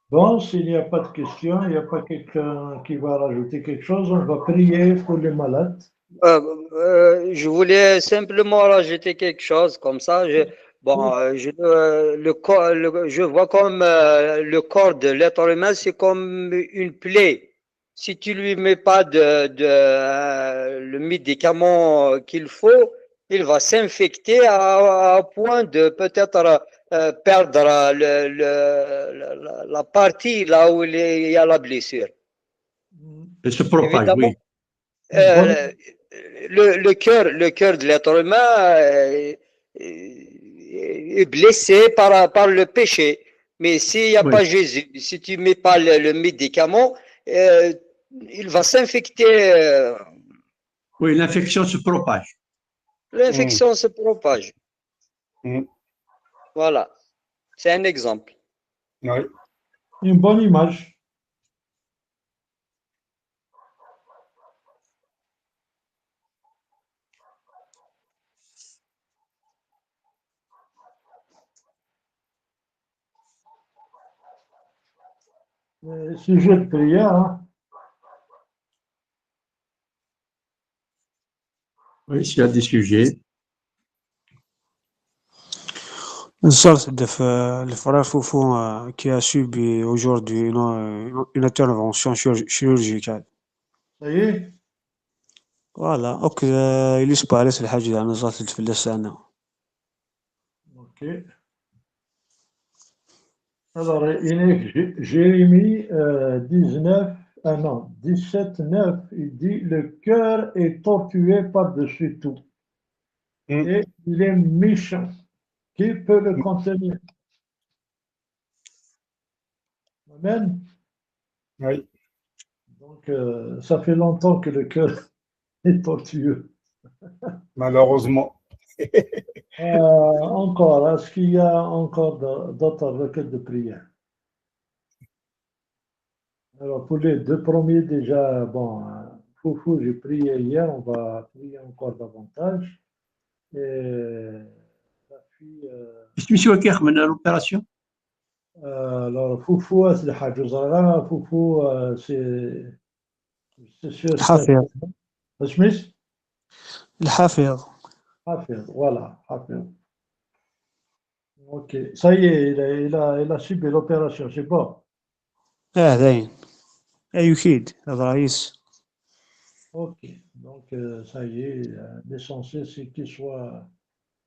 Bon, s'il n'y a pas de questions, il n'y a pas quelqu'un qui va rajouter quelque chose, on va prier pour les malades. Euh, euh, je voulais simplement rajouter quelque chose comme ça. Je, bon, euh, je, euh, le, co- le- je vois comme euh, le corps de l'être humain, c'est comme une plaie. Si tu lui mets pas de, de, euh, le médicament qu'il faut, il va s'infecter à, à point de peut-être euh, perdre le, le- la, la- la partie là où il, est- il y a la blessure. Et se propage, Évidemment, oui. euh, le, le cœur, le cœur de l'être humain euh, est est blessé par, par le péché. Mais s'il n'y a Oui. pas Jésus, si tu mets pas le, le médicament, euh, il va s'infecter. Euh, Oui, l'infection se propage. L'infection se propage. Mm. Voilà. C'est un exemple. Oui. Une bonne image. Euh, sujet de prière, hein. Oui, s'il y a des sujets. نزلت دف الفرار فوفو qui a subi aujourd'hui une, une intervention chirurgicale. Ça y est. Voilà, ok, il est paré الحاج ديالنا نزلت في السنة. Ok. Alors, il est Jé- Jérémie euh, dix-neuf, ah non, dix-sept neuf, il dit, le cœur est tortueux par-dessus tout. Mm. Et il est méchant. Qui peut le contenir? Amen. Oui. Donc, euh, ça fait longtemps que le cœur est tortueux. Malheureusement. Euh, encore, est-ce qu'il y a encore de- d'autres requêtes de prière? Alors, pour les deux premiers, déjà, bon, euh, Foufou, j'ai prié hier, on va prier encore davantage. Et la fille, euh, اسمي شو كيخمن l'opération؟ euh, alors, Foufou, c'est le Hajj Zara, Foufou, euh, c'est c'est sûr. الحفيظ. Smith? الحفيظ. Hafez, voilà, Hafez. Ok, ça y est, il a, il a, il a subi l'opération, c'est bon. اه داين. ايوكيد هذا رئيس. Ok, donc euh, ça y est, euh, l'essentiel c'est qu'il soit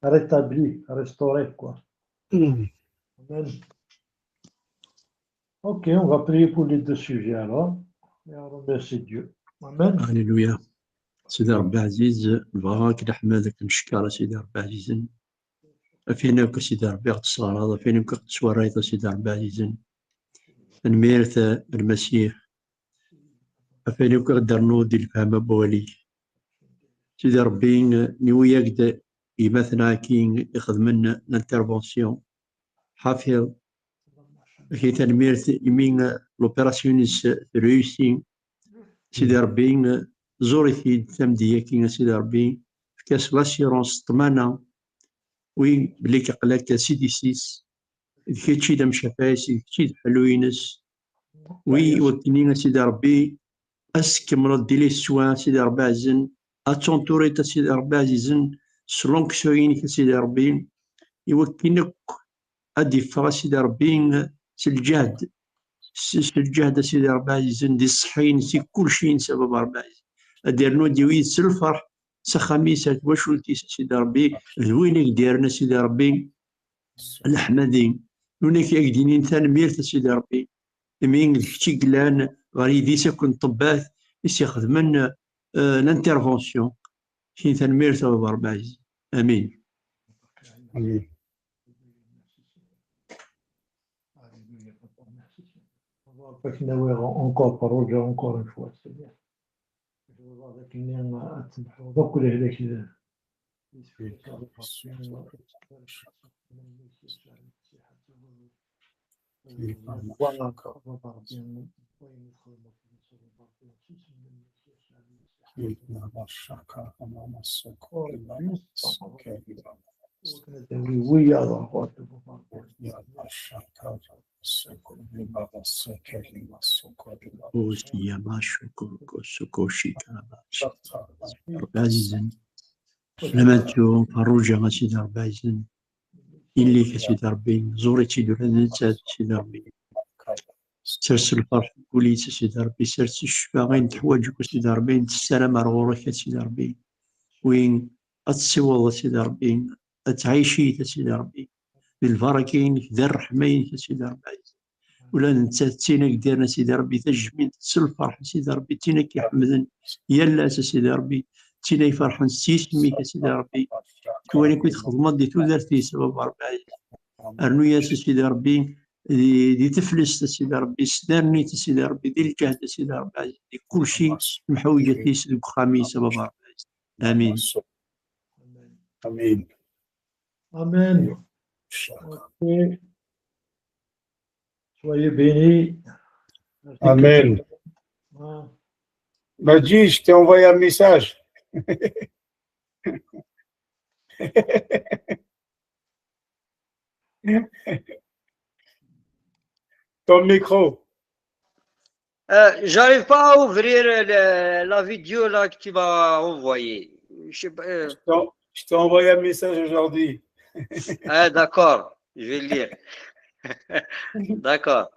rétabli, restauré, quoi. Amen. Ok, on va prier pour les deux sujets alors. Et on remercie Dieu. Amen. هللويا. سيدي ربي عزيز، نبغاك نحمدك نشكر سيدي ربي عزيزا. افينا كو سيدي ربي غتسغرض، افينا كو غتسورايض سيدي ربي عزيزا. Tanemmirt a Lmasiḥ. Ɣef wayen akk i ɣ-d-ternuḍ di lefhama n wawal-ik. Sidi Ṛebbi, niwi-yak-d imatnaɣ akkin ixedmen l'intervention. Ḥafiḍ, ak-in tanemmirt imi l'opération-ines tréussi. Sidi Ṛebbi, ẓur-it-id tamedya-agi, a Sidi Ṛebbi, efk-as l'assurance, ṭṭmana, wi belli aql-ak d Sidi-s, d kečč i d amcafay-is, d kečč i d ḥellu-ines. Wi wakken-nni, a Sidi Ṛebbi, ad s-tkemmleḍ di les soins, a Sidi Ṛebbi ɛzizen, ad t'entoureḍ, a Sidi Ṛebbi ɛzizen, s l'onction-inek, a Sidi Ṛebbi, i wakken akk ad d-iffeɣ, a Sidi Ṛebbi, s lǧehd, s, s lǧehd, a Sidi Ṛebbi ɛzizen, di ṣṣeḥḥa-ines, di kulci-ines, a Baba Ṛebbi ɛzizen. Ad d-yernu ad d-yawi s lferḥ s axxam-is, ar twacult-is, a Sidi Ṛebbi, d win i k-d-yerren, a Sidi Ṛebbi, leḥmadi. Nuna k-, ak-d-inin tanemmirt a Sidi Ṛebbi, imi d kečč i yellan ɣer yidis akk n ṭṭebbat i s-ixedmen, eh, l'intervention. Kini tanemmirt a baba Ṛebbi ɛziz. Amin. Amin. Akken awiɣ encore par Roger encore une fois, Seigneur. Ad temḥuḍ akk lehlak. Lama nettu Ferruǧa a Sidi Ṛebbi ɛzizen, illi-k a Sidi Ṛebbi, ẓur-itt-id ula d nettat a Sidi Ṛebbi. Sers lferḥ deg wul-is a Sidi Ṛebbi, sers ccfa ayen teḥwaǧ akk a Sidi Ṛebbi, ayen tessaram ar ɣur-k a Sidi Ṛebbi. Win ad tessiweḍ a Sidi Ṛebbi, ad tɛic-it a Sidi Ṛebbi. D lbaraka-inek, d ṛṛeḥma-inek a Sidi Ṛebbi ɛzizen. Ula d nettat d tin ak-d-irren a Sidi Ṛebbi tajmilt s lferḥ a Sidi Ṛebbi, d tin ak-iḥemden yal ass a Sidi Ṛebbi, d tin ay ferḥen s yisem-ik a Sidi Ṛebbi. Tiwani akk i txedmeḍ di tudert-is a baba Ṛebbi ɛziz. Rnu-yas a Sidi Ṛebbi di, di teflest a Sidi Ṛebbi, snerni-tt a Sidi Ṛebbi, di lǧehd a Sidi Ṛebbi ɛziz, di kulci, mḥewjet-is deg uxxam-is a baba Ṛebbi ɛziz. Amin. Amin. Amen. Ok. Soyez bénis. Amen. Maji, je t'ai envoyé un message. Ton micro. Euh, j'arrive pas à ouvrir le- la vidéo là que tu m'as envoyée. Je sais pas, euh, Je t'ai- je t'ai envoyé un message aujourd'hui. Ah, d'accord, je vais le lire. D'accord.